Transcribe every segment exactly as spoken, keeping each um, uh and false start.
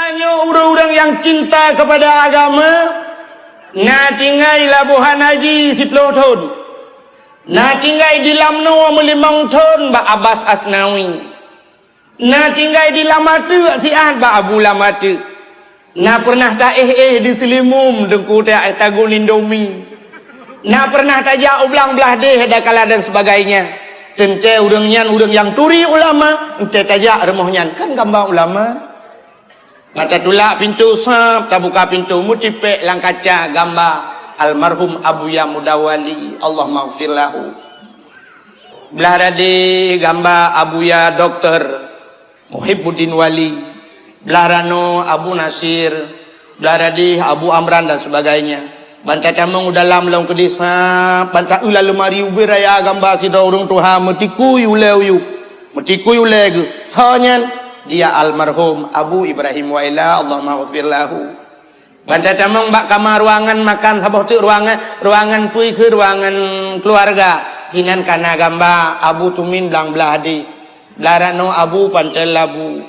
Nyoe ureuëng-ureuëng nyang cinta kepada agama, na tinggai Labuhan Haji siploh thon. Na tinggai di Lamno meulimong thon bak Abbas Asnawi. Na tinggai di Lamateuk siat bak Abu Lamateuk. Na pernah taéh-éh di Seulimum deungon ta-, tagun Indomie. Na pernah tajak u blang blaih deh, Dakala dan sebagainya. Teuntée ureuëng nyan ureuëng nyang turi ulama, entée tajak rumoh nyan kan gamba ulama. Ka tatulak pintoe sab, tabuka pintoe, meutipék lam kaca gamba almarhum Abuya Mudawali, Allahummaghfir lahu. Blah radeh gamba Abuya Doktor Muhibbuddin Wali, blah ranoe Abu Nasir, blah radeh Abu Amran dan sebagainya. Ban tatamong u dalam lom keudeh sab, ban taeu lam leumari ubé raya gamba sidroe ureuëng tuha meutikui ulée uyueb, meutikui ulée geuh. Soe nyan? Dia almarhum Abu Ibrahim Waila, Allahummaghfir lahu. Ban tatamong bak kama ruangan makan saboh teuk ruangan, ruangan pui keu ruangan keuluwarga. Hinan kana gamba Abu Tumin blang blah di, blah ranoe Abu Pantel Labu.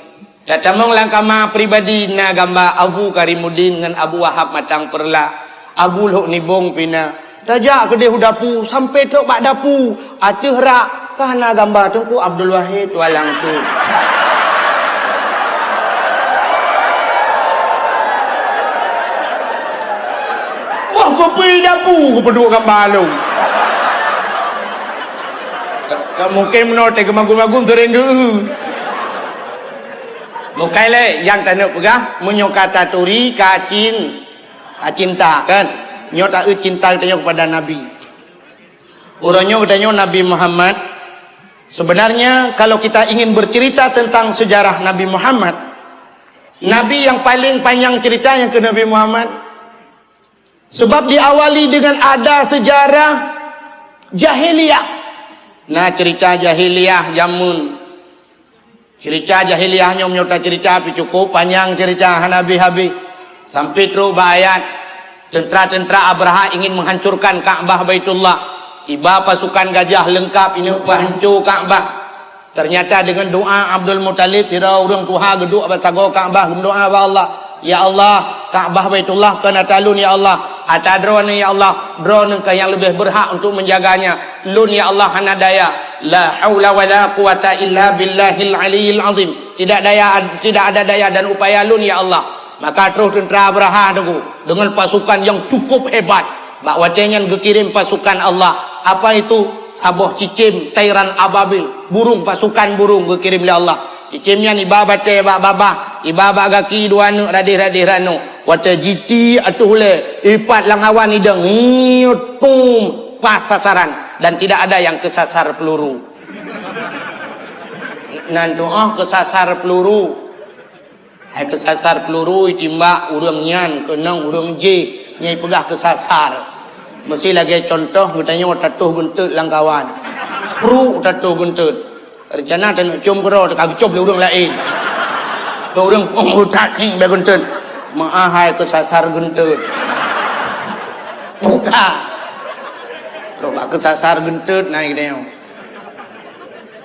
Tatamong lam kama pribadi na gamba Abu Karimuddin ngon Abu Wahab Matang Peurla, Abu Lhok Nibong pih na. Tajak keudeh u dapu, sampoe trok bak dapu, ateueh rak ka na gamba Teungku Abdul Wahid Tualang Cut. Wah, kupi dapu kupeuduek gamba lom. Ka, ka mungkin meunoe teuh keumagun-magun seuring geu. Bukai lé nyang taneuk peugah, meunyoe ka taturi, ka cin-, ka cinta, kan? Nyoe taeu cinta geutanyoe kepada Nabi. Uroe nyoe geutanyoe Nabi Muhammad, sebenarnya kalau kita ingin bercerita tentang sejarah Nabi Muhammad, Nabi yang paling panjang ceritanya ke Nabi Muhammad. Sebab diawali dengan ada sejarah jahiliyah. Nah, cerita jahiliyah jameun. Cerita jahiliyah nyoe meunyoe tacerita pih cukup panyang cerita hana habéh-habéh. Sampai trok bak ayat, tentara-tentara Abrahah ingin menghancurkan Ka'bah Baitullah. Iba pasukan gajah leungkap ineuk peuhanco Ka'bah. Ternyata deungon doa Abdul Muthalib, sidroe ureuëng tuha geuduek bak sagoe Ka'bah geumeudoa bak Allah, "Ya Allah, Ka'bah Baitullah kon ata lôn ya Allah, ata Droeneuh ya Allah, Droeneuh kah nyang leubeh beurhak untuk menjaganya. Lôn ya Allah hana daya. La haula wala quwata illa billahil aliyyil azim. Tidak daya, tidak ada daya dan upaya lôn ya Allah." Maka troh tentara Abrahah teungku deungon pasukan nyang cukup hebat. Bak watée nyan geukirém pasukan Allah. Apa itu? Saboh cicém, tairan ababil, burung, pasukan burung geukirém lé Allah. Cicém nyan iba batée bak babah, iba bak gaki dua aneuk radeh-radeh ranoe. Watée jiti ateueh ulée, ipat lam awan idong, ngiut, tum, pas sasaran dan tidak ada yang kesasar peluru. Nan doa kesasar peluru. Hai keusasar peuluru itimbak ureuëng nyan keunong ureuëng jih nyang ipeugah keusasar. Meusi lagée cuntoh geutanyoe tatoh geunteut lam kawan. Pruk tatoh geunteut. Reuncana taneuk com keudroe teuka geucom lé ureuëng laén. Keu ureuëng pong utak king bak geunteut. Meuah hai keusasar geunteut. Buka. Trok bak keusasar geunteut na geutanyoe.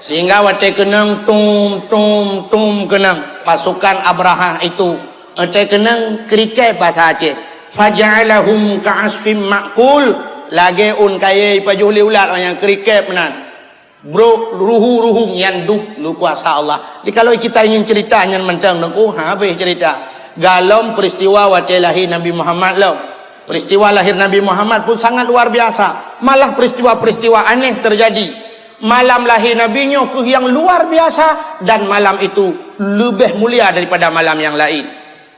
Sehingga watée keunong tum, tum, tum keunong pasukan Abrahah itu, watée keunong kriket basa Aceh. Faja'alahum ka'asfim ma'kul, lagée ôn kayée ipajoh lé ulat nyang kriket meunan. Brok ruhu-ruhu nyan dup lukuasa Allah. Jadi kalau kita ingin cerita nyan mantong, oh, habéh cerita. Galom peristiwa watée lahé Nabi Muhammad lom. Peristiwa lahir Nabi Muhammad pun sangat luar biasa. Malah peristiwa-peristiwa aneh terjadi. Malam lahé Nabi nyoe keuh nyang luar biasa dan malam itu leubeh mulia daripada malam nyang laén.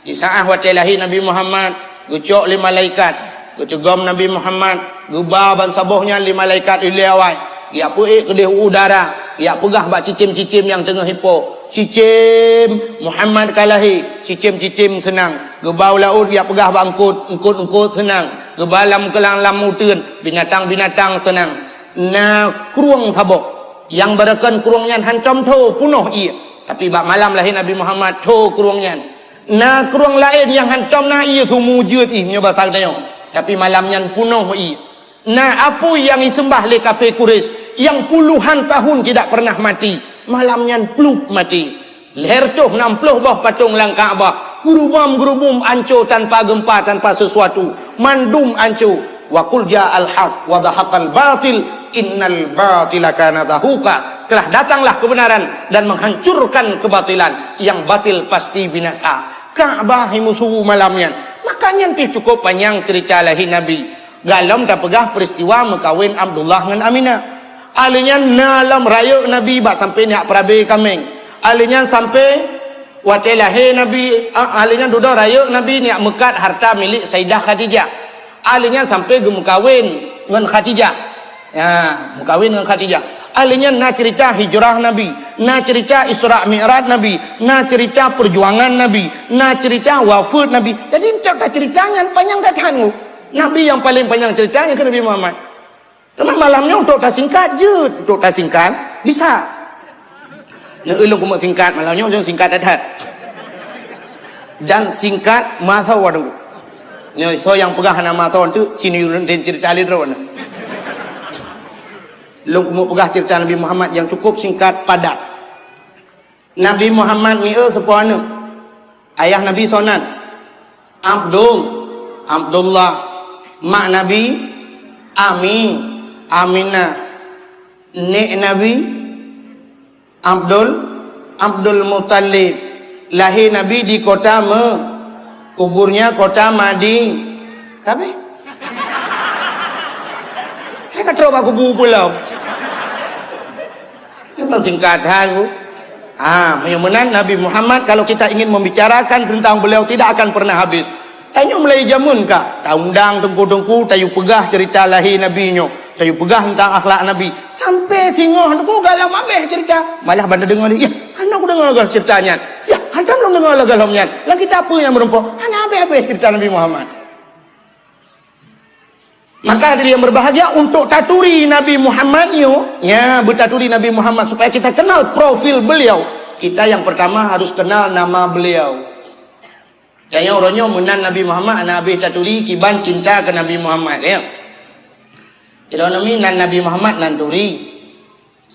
Di saát watée lahé Nabi Muhammad, geucok lé malaikat, geuteugom Nabi Muhammad, geuba bansaboh nyan lé malaikat ilée awai, geujak peuék keudeh u udara, geujak peugah bak cicém-cicém nyang teungoh ipo, "Cicém, Muhammad ka lahé." Cicém-cicém seunang. Geuba u laôt geujak peugah bak eungkôt, eungkôt-eungkôt seunang. Geuba lam keulang lam uteuen, binatang-binatang seunang. Na krueng saboh. Nyang barokon krueng nyan hantom tho punoh ié. Tapi bak malam lahé Nabi Muhammad tho krueng nyan. Na krueng laén nyang hantom na ié sumu jeuet ih nyoe basa geutanyoe. Tapi malam nyan punoh ié. Na apui nyang iseumbah lé kafé Quraisy nyang puluhan tahun tidak pernah mati. Malam nyan plup mati. Lhèe reutôh nam ploh boh patong lam Ka'bah. Gurubam-gurubum anco tanpa gempa, tanpa sesuatu. Mandum anco. Wa qul ja'al haq wa zahaqal batil, innal batila kana zahuqa. Telah datanglah kebenaran dan menghancurkan kebatilan. Yang batil pasti binasa. Ka'bah musuh malam nyan. Maka nyan pih cukup panjang cerita lahé Nabi. Galom tapeugah peristiwa meukawen Abdullah ngon Aminah. Alèh nyan na lom rayeuk Nabi bak sampoe neujak peurabé kaméng. Alèh nyan sampoe watèe lahé Nabi, a, alèh nyan dudoe rayeuk Nabi neujak meukat harta milék Saidah Khadijah. Alèh nyan sampoe geumeukawen ngon Khadijah. Ya, meukawen ngon Khadijah. Alèh nyan na cerita hijrah Nabi, na cerita Isra Mi'raj Nabi, na cerita perjuangan Nabi, na cerita wafeuet Nabi. Jadi, enteuk tacerita nyan panyang that-that. Nabi nyang paleng panyang ceurita nyan keuh Nabi Muhammad. Teuma malam nyoe untuk tasingkat jeuet, untuk tasingkat bisa. Nyoe ulôn keumeung singkat malam nyoe, ulôn singkat that-that. Dan singkat masa waduh. Nyoe soe nyang peugah hana masa tu, cini ulôn ceurita lé droe. Lôn keumeung peugah ceurita Nabi Muhammad nyang cukup singkat padat. Nabi Muhammad mieu seupôt aneuk. Ayah Nabi soe nan? Abdul, Abdullah. Mak Nabi? Ami, Aminah. Nek Nabi? Abdul, Abdul Muttalib. Lahé Nabi di kota Me-, kuburnya kota Madi-, Kabeh. Hai ka trok bak kubu pulo. Nyoe kan singkat that, Bu. Ha, meunyoe meunan Nabi Muhammad, kalau kita ingin membicarakan tentang beliau, tidak akan pernah habis. Tanyoe mulai jameun ka, taundang teungku-teungku, tayue peugah cerita lahé Nabi nyoe, tayue peugah tentang akhlak Nabi. Sampai singoh teungku galom habéh cerita. Malah ban tadeungoe lé, "Yah, hana kudeungoe lagèe cerita nyan. Yah, hantom lôn deungoe lagèe lom nyan. Lam kitab peue nyang meurumpok?" Hana habéh-habéh cerita Nabi Muhammad. Maka hadirin yang berbahagia, untuk taturi Nabi Muhammad nyoe, ya, beutaturi Nabi Muhammad supaya kita kenal profil beliau, kita yang pertama harus kenal nama beliau. Tanyoe uroe nyoe meunan Nabi Muhammad hana habéh taturi kiban cinta keu Nabi Muhammad, ya. Sidroe nami nan Nabi Muhammad nan turi.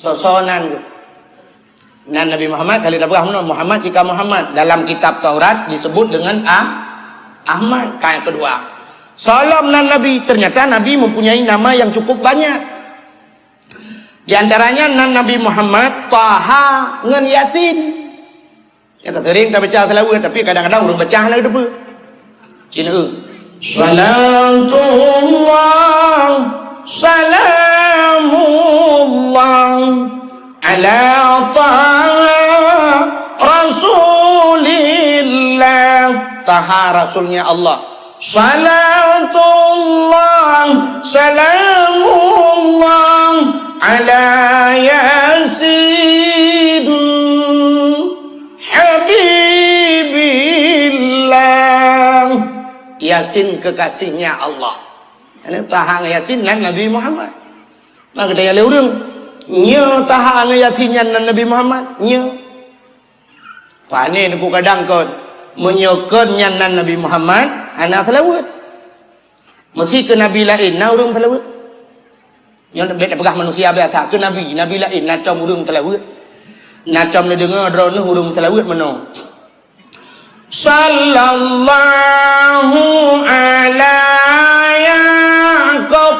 Soe-soe nan geuh. Nan Nabi Muhammad, ka lheueh tapeugah meunoe, Muhammad cit ka Muhammad. Dalam kitab Taurat disebut dengan Ah-, Ahmad. Ka nyang keudua. Soe lom nan Nabi, ternyata Nabi mempunyai nama yang cukup banyak. Di antaranya nan Nabi Muhammad, Taha ngon Yasin. Nyang ka sering tabaca seulaweuet, tapi kadang-kadang ureueng baca hana geuteupeue. Cina, eh. Salatullah, salamullah, ala Taha Rasulillah. Taha Rasulnya Allah. Salatullah, salamullah, ala Yasin. Habibillah. Yasin kekasihnya Allah. Ini Taha ngon Yasin nan Nabi Muhammad. Maka geutanyoe lé ureueng, nyoe Taha ngon Yasin nyan nan Nabi Muhammad? Nyoe. Pane neuk kadang kon, meunyoe kon nyan nan Nabi Muhammad, hana seulaweuet. Meusi keu nabi laén na ureueng seulaweuet. Nyoe bèk tapeugah manusia biasa, keu nabi, nabi laén na tom ureueng seulaweuet. Na tom neudeungoe droeneuh ureueng seulaweuet meunoe. Sallallahu ala Yakub.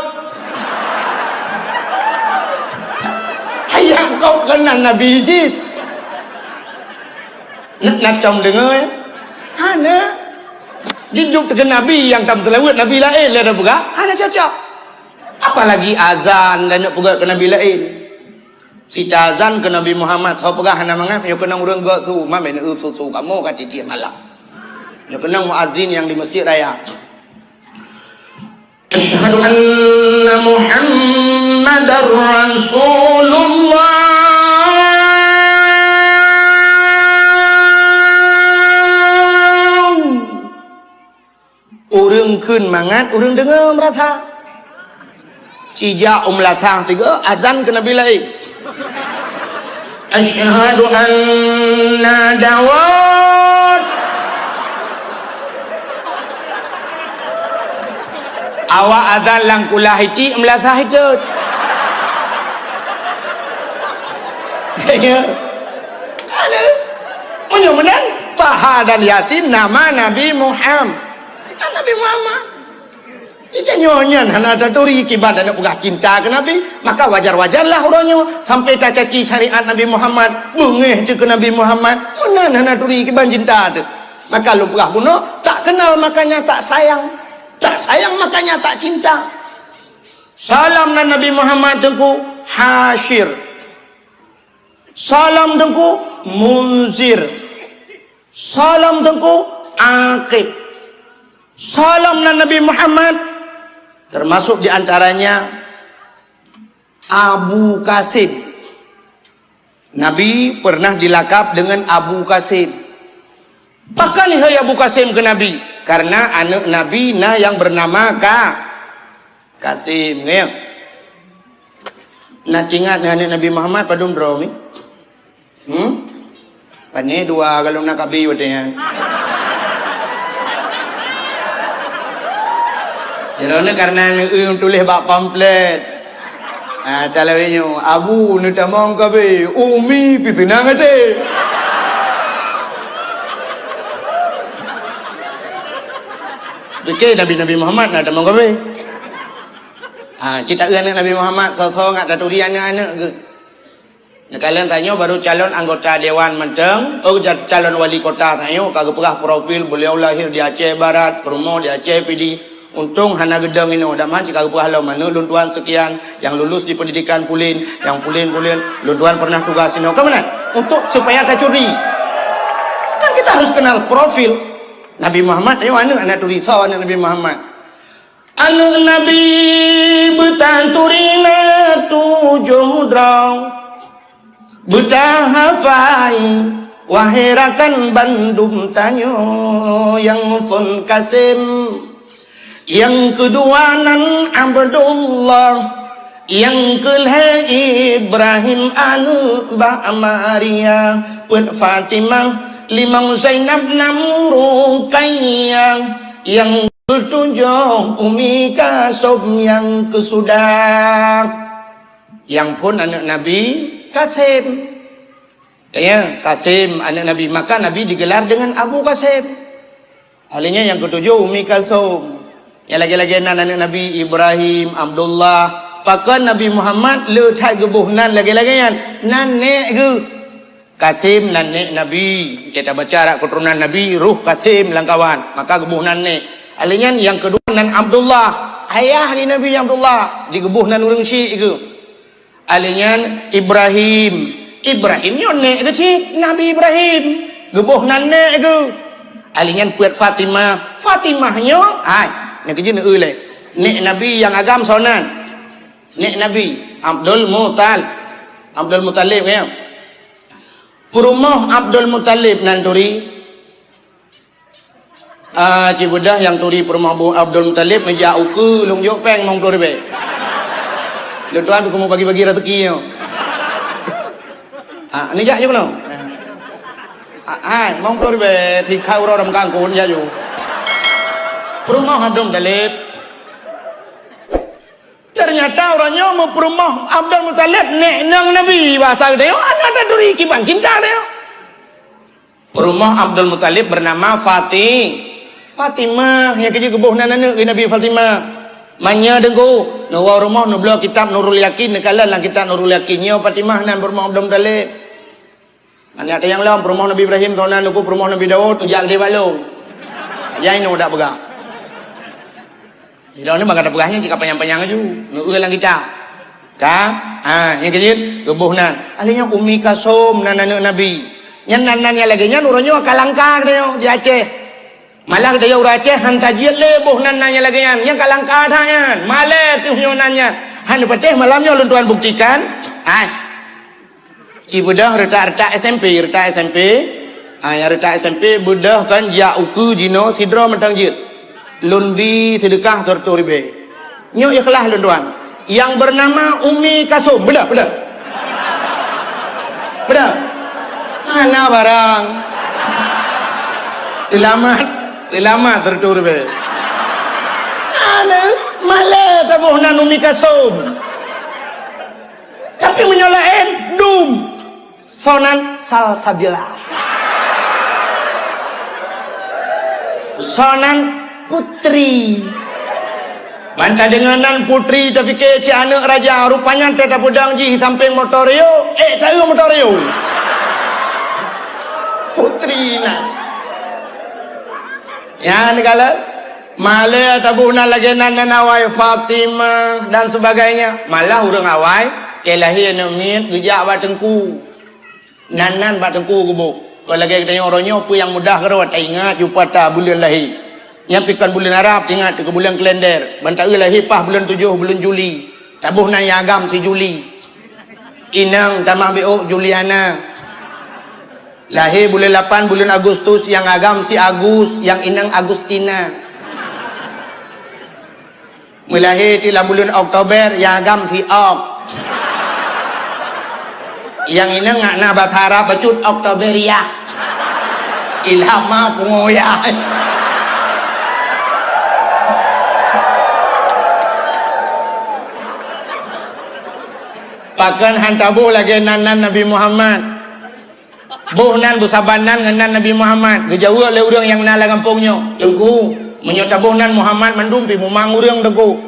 Hai Yakub keunan nabi cit. Na, na tom deungoe? Hana. Jiduek keu nabi nyang tom seulaweuet nabi laén lé tapeugah, hana cocok. Apalagi azan dan neuk peugah keu nabi laén. Sita azan keu Nabi Muhammad, soe peugah hana mangat, nyoe keunong ureueng gok su, ma bèk neu su-su kamoe ka tiep-tiep malam. Nyoe keunong muazin nyang di Masjid Raya. Asyhadu anna Muhammadar Rasulullah. Ureueng kheun mangat, ureueng deungoe meurasa. Cijak u meulasah tiga, azan keu nabi laén. Asyhadu anna Dawud. Awak azan lam kulah itik, meulasah itot. Ya. Ada. Meunyoe meunan, Taha dan Yasin nama Nabi Muhammad. Kan Nabi Muhammad. Jadi nyoe nyan hana taturi kiban aneuk peugah cinta keu Nabi, maka wajar-wajarlah uroe nyoe sampai tacaci syariat Nabi Muhammad, beungéh teuh keu Nabi Muhammad, meunan hana turi kiban cinta teuh. Maka lôn peugah bunoe, tak kenal makanya tak sayang. Tak sayang makanya tak cinta. Salam nan Nabi Muhammad Teungku Hasyir. Salam Teungku Munzir. Salam Teungku Aqib. Salam nan Nabi Muhammad, termasuk di antaranya Abu Qasim. Nabi pernah dilakab dengan Abu Qasim. Pakon hai Abu Qasim keu Nabi? Karena aneuk Nabi na yang bernama Ka-, Qasim, ya. Na teuingat aneuk Nabi Muhammad padum droe mi? Hmm? Pane dua galom na kabi watée nyan. Jinoe karena neueu tuléh bak pamflet. Ah, talawe nyoe, Abu neutamong kabe, Umi pih seunang até. Pike Nabi-Nabi Muhammad na tamong kabe. Ah, cit taeu aneuk Nabi Muhammad, soe-soe ngat taturi aneuk-aneuk geuh. Neukalon tanyoe baru calon anggota dewan mantong, oh, ja-, calon wali kota tanyoe ka geupeugah profil beliau lahir di Aceh Barat, peurumoh di Aceh Pidie. Untông hana geudong inoe, dak meuhan cit ka geupeugah lom aneuk lôn tuan sekian, yang lulus di pendidikan Pulin, yang Pulin, Pulin, lôn tuan pernah tugas inoe. Ka meunan? Untuk supaya tacuri. Kan kita harus kenal profil Nabi Muhammad, ayo aneuk, aneuk turi, soe aneuk Nabi Muhammad. Aneuk Nabi beutah turi na tujoh droe, beutah hafai, wahé rakan bandum tanyoe, nyang phôn Kasem, nyang keudua nan Abdullah, nyang keulhée Ibrahim aneuk bak Maria, peuet Fatimah, limong Zainab, nam Ruqayyah, nyang keutujôh Umi Kalsum nyang keusudah. Nyang phôn aneuk Nabi Kasem. Ya, Kasem aneuk Nabi, maka Nabi digelar dengan Abu Kasem. Ahlinya nyang keutujôh Umi Kalsum. Nyang lagée-lagée nan aneuk Nabi Ibrahim, Abdullah. Pakon Nabi Muhammad le that geuboh nan lagée-lagée nyan? Nan nék geuh. Kasem nan nék Nabi. Kita baca rak keturunan Nabi, roh Kasem lam kawan. Maka geuboh nan nék. Ahlinya nyang keudua nan Abdullah. Ayah di Nabi Abdullah. Digeuboh nan ureuëng syik geuh. Ahlinya Ibrahim. Ibrahim nyoe nék geuh cit, Nabi Ibrahim. Geuboh nan nék geuh. Ahlinya peuet Fatimah. Fatimah nyoe, hai, nyang keujeuet neueu lé. Nék Nabi nyang agam soe nan? Nék Nabi, Abdul Muthalib. Abdul Muthalib, ya. Peurumoh Abdul Muthalib nan turi. Ah, cit beudôh nyang turi peurumoh Abu Abdul Muthalib neujak ukeue lôn jok péng limong ploh ribée. Lôn tuan pih keumu bagi-bagi raseuki nyoe. Ah, neujak ju keunoe. Ah, hai, limong ploh ribée, tikha uroe lam kangkon jak ju. Peurumoh Abdul Muthalib. Ternyata uroe nyoe meupeurumoh Abdul Muthalib nék nang Nabi, bahasa geutanyoe, aneuk taturi kiban cinta geutanyoe. Peurumoh Abdul Muthalib bernama Fati-, Fatimah, nyang keujeuet geuboh nan aneuk geuh Nabi Fatimah. Manya deungo, neuwoe rumoh neubloe kitab Nurul Yakin, neukalon lam kitab Nurul Yakin, nyoe Fatimah nan peurumoh Abdul Muthalib. Aneuk tayang lom, peurumoh Nabi Ibrahim, soe nan, peurumoh Nabi Daud, ujak geude balong. Nyang inoe dak peugah. Sidroe ni bak gata peugah nyan cit ka panyang-panyang laju. Neueu lam kitab. Ka? Ha, nyang keujeuet geuboh nan. Ahli nyan Ummi Kalsum nan aneuk Nabi. Nyan nan-nan nyang lagée nyan uroe nyoe ka langka geutanyoe di Aceh. Malah geutanyoe ureuëng Aceh han tajeuet lé boh nan-nan nyang lagée nyan. Nyan ka langka that nyan. Malée teuh nyoe nan nyan. Han neupatéh malam nyoe lôn tuan buktikan. Hai. Ci beudôh reutak-reutak S M P, reutak S M P. Ah, nyang reutak S M P beudôh kan jak ukeue jinoe sidroe mantong jeuet. Lôn bi seudeukah siratoh ribée. Nyoe ikhlas lôn tuan. Yang bernama Ummi Kalsum. Beudôh, beudôh. Beudôh. Hana barang. Seulamat, seulamat siratoh ribée. Hana, malée taboh nan Ummi Kalsum. Tapi meunyoe laén, dum. Soe nan? Salsabila. Soe nan? Putri. Ban tadeungoe nan Putri, tapike cit aneuk raja, rupanya teuh tapeudong jih sampéng motor Rio, ék taeu motor Rio. Putri nan. Nyan kalon, malée taboh nan lagée nan, nan awai Fatimah dan sebagainya. Malah ureuëng awai, keu lahé aneuk miet geujak bak teungku. Nan-nan bak teungku geuboh. Kon lagée geutanyoe uroe nyoe, peue nyang mudah keudroe taingat, jumpa ta buleuen lahé. Nyan pih kon buleuen Arab, taingat keu buleuen kalender. Ban taeu lahé paih buleuen tujoh, buleuen Juli. Taboh nan nyang agam si Juli. Inong tamah biôk Juliana. Lahé buleuen lapan, buleuen Agustus, nyang agam si Agus, nyang inong Agustina. Meulahé tiep lam buleuen Oktober, nyang agam si Ok. Nyang inong ngak na basa Arab bacut Oktoberia. Ilham ma pungo ya. Pakon han taboh lagée nan-nan Nabi Muhammad. Boh nan beusaban nan ngon nan Nabi Muhammad. Geujaweueb lé ureuëng nyang na lam gampông nyoe, "Teungku, meunyoe taboh nan Muhammad mandum pih mumang ureuëng, Teungku.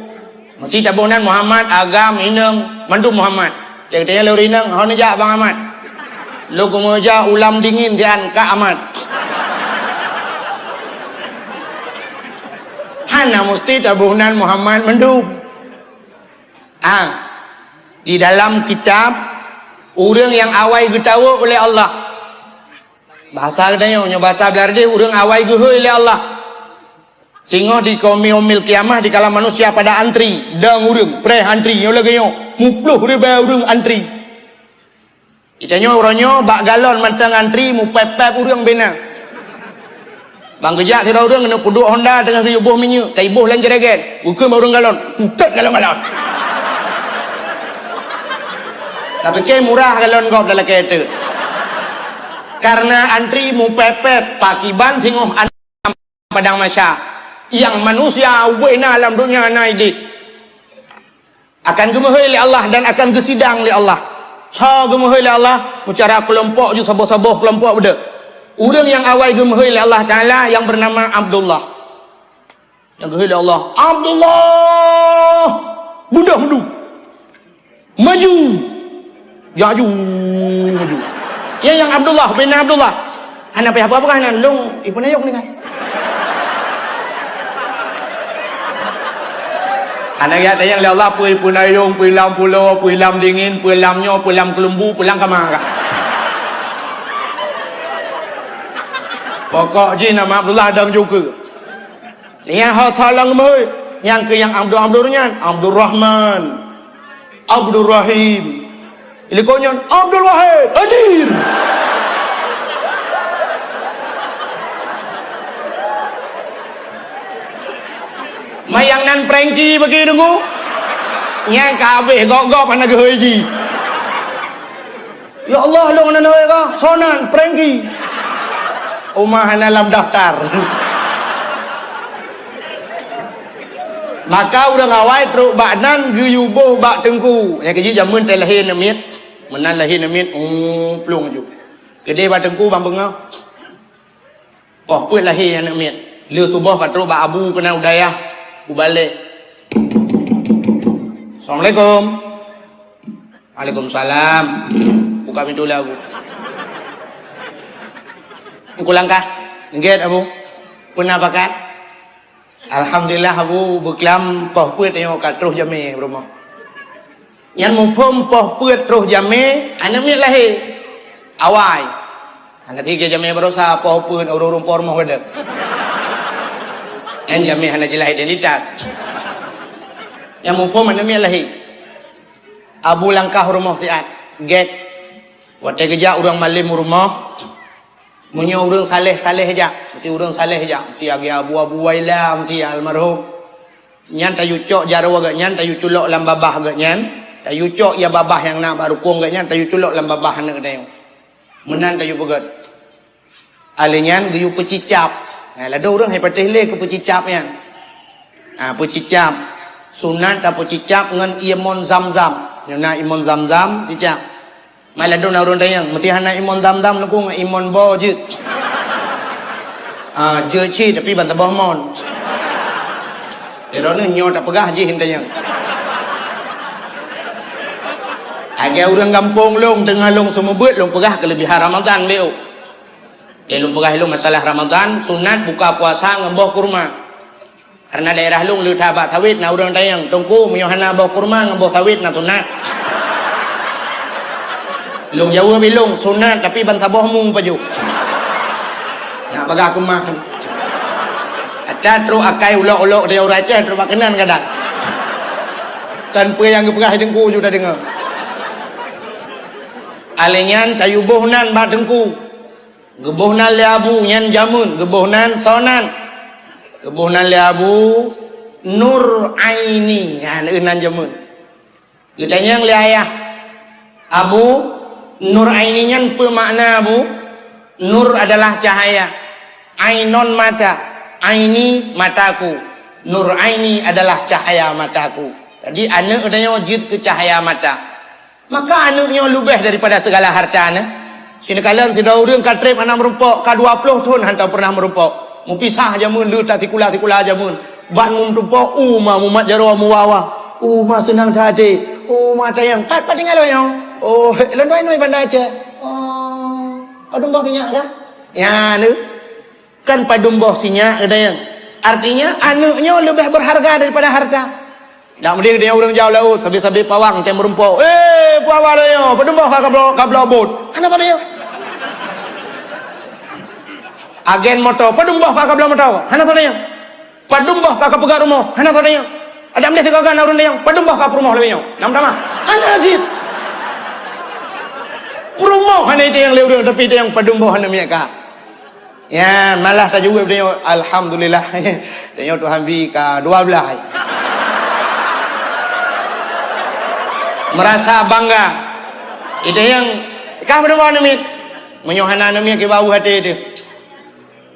Meuseuti taboh nan Muhammad, agam, inong, mandum Muhammad." Teuntée lé ureuëng inong, "Ho neujak Bang Ahmad?" "Lôn keumeujak ulam dingin sian Kak Ahmad." Hana musti taboh nan Muhammad mandum. Ah, di dalam kitab, ureuëng nyang awai geutawök ulée Allah. Bahasa geutanyoe, nyoe bahasa Beurani, ureuëng awai geuhôi lé Allah. Singoh di Yaumil Qiyamah, dikala manusia pada antri, dong ureuëng, preh antri, nyoe lagée nyoe, muploh ribée ureuëng antri. Geutanyoe uroe nyoe bak galon mantong antri, mupép-pép ureuëng bina. Ban geujak sidroe ureuëng keuneuk peuduek honda teungoh geuyue boh minyeuk, ka iboh lam jerigen, geukheun bak ureuëng galon, "Utet galon-galon." Tapike murah galon gob talakée teuk. Kareuna antri mupép-pép, pakiban singoh antri padang mahsyar, nyang manusia ubé na lam donya na idéh. Akan geumeuhôi lé Allah dan akan geusidang lé Allah. Soe geumeuhôi lé Allah? Meucara keulompok ju saboh-saboh keulompok beudôh. Ureuëng nyang awai geumeuhôi lé Allah Taala nyang beunama Abdullah. Nyang geuhôi lé Allah, "Abdullah! Beudôh meudu! Maju!" Jaju maju. Nyan nyang Abdullah bin Abdullah. Hana payah peugah-peugah nan, lôn ipeunayong ni kan. Hana geutanyong lé Allah, peue ipeunayong, peue lam pulo, peue lam dingin, peue lam nyoe, peue lam keulumbu, peue lam kama kah. Pokok jih nama Abdullah dong juga. Nyang ho tholong meuhôi, nyang keu nyang Abdul Abdul nyan, Abdul Rahman. Abdul Rahim. Ilikot nyan, Abdul Wahid, hadir. Mayang nan Prengki bagi deungoe. Nyang ka habéh gop-gop hana geuhôi jih. "Ya Allah, lôn hana neuhôi kah? Soe nan? Prengki." Uma hana lam daftar. Maka ureuëng awai trok bak nan geuyue boh bak teungku. Nyang keujih jameun teuh lahé aneuk miet. Meunan lahé aneuk miet, umplong ju. Keudeh bak teungku ban beungoh. Poh peuet lahé aneuk miet. Lheueh suboh ka trok bak abu keunan u dayah, u balée. "Assalamualaikum." "Waalaikumsalam." Buka pintu lé abu. "Engku langkah." "Nggét, Abu." "Peue na pakat?" "Alhamdulillah, Abu, beuklam poh peuet nyoe ka troh jamé rumoh." Nyan muphom poh peuet troh jamé, aneuk miet lahé. Awai. Hana tiga jamé barosa poh peuet ureuëng-ureuëng po rumoh geude. Nyan jamé hana jeulaih identitas. Nyan muphom aneuk miet lahé. Abu langkah rumoh siat, gét. Watée geujak ureuëng malém u rumoh, meunyoe ureuëng saléh-saléh jak, meusti ureuëng saléh jak, meusti lagée Abu-Abu Waila, meusti almarhum. Nyan tayue cok jaroe geuh nyan, tayue culok lam babah geuh nyan, tayue cok ya babah nyang na bak rukong geuh nyan, tayue culok lam babah aneuk geutanyoe. Meunan tayue peugét. Alèh nyan geuyue peucicab. Ha, ladôm ureuëng hai patéh lé keu peucicab nyan. Ha, peucicab. Sunat tapeucicab ngon ié mon zam-zam. Nyoe na ié mon zam-zam, cicab. Mai ladôm na ureuëng tanyong, meusti hana ié mon zam-zam leuku ngon ié mon bo jeuet. Ah, jeuet cit, tapi ban saboh mon. Di droeneuh nyoe tapeugah jih tanyong. Lagèe ureueng gampông lôn, teungoh lôn seumeubeuet, lôn peugah keuleubihan Ramadhan lé. Lé lôn peugah lôn masalah Ramadhan, sunat buka puasa ngon boh kurma. Karena daerah lôn le that bak sawét na ureueng tanyong, "Teungku, meunyoe hana boh kurma ngon boh sawét na sunat?" Lôn jaweueb ilôn, "Sunat, tapi ban saboh mu pajoh." Nak bagah keumah. Ata trok akai ulok-ulok di ureueng Aceh trok bak keunan kadang. Kan peue nyang geupeugah teungku ju tadeungoe. Alèh nyan tayue boh nan bak teungku. Geuboh nan lé Abu nyan jameun, geuboh nan soe nan? Geuboh nan lé Abu Nur Aini, nyan nan jameun. Geutanyong lé ayah, "Abu, Nur Aini nyan peue makna, Abu?" Nur adalah cahaya. Ainon mata, aini mataku. Nur Aini adalah cahaya mataku. Jadi aneuk geutanyoe jeuet keu cahaya mata. Maka aneuk nyoe leubeh daripada segala harta nyoe. Sineukala sidroe ureueng ka trép hana meurumpok, ka dua ploh thon hantom pernah meurumpok. Meupisah jameun, le tasikula-sikula jameun. Ban meurumpok, uma mumat jaroe meuwa-wa. Uma seunang that até. Uma tanyong, "Pat, pat tinggai lôn nyoe?" "Oh, lôn dua inong Banda Aceh." "Oh, padum boh sinyak kah?" Nyan. Kan padum boh sinyak geutanyoe. Artinya, aneuk nyoe leubeh berharga daripada harta. Dak meudeh geutanyoe ureueng jaoe laôt, sabe-sabe pawang tém meurumpok. "Eh, peue haba lôn nyoe? Padum boh ka kabloe, kabloe bot?" Hana soe tanyong. Agen moto, "Padum boh ka kabloe moto?" Hana soe tanyong. "Padum boh ka kapeugöt rumoh?" Hana soe tanyong. Dak meudeh sigoe na ureueng tanyong, "Padum boh ka peurumoh lôn nyoe?" Nyang tamah. Hana cit. Peurumoh hana itanyong lé ureueng, tapi itanyong padum boh aneuk miet ka. Ya, malah tajaweueb tanyoe, "Alhamdulillah." Tanyoe Tuhan bi ka dua blah. Merasa bangga. Itanyong, "Kah padum boh aneuk miet?" Meunyoe hana aneuk miet, kiban até teuh.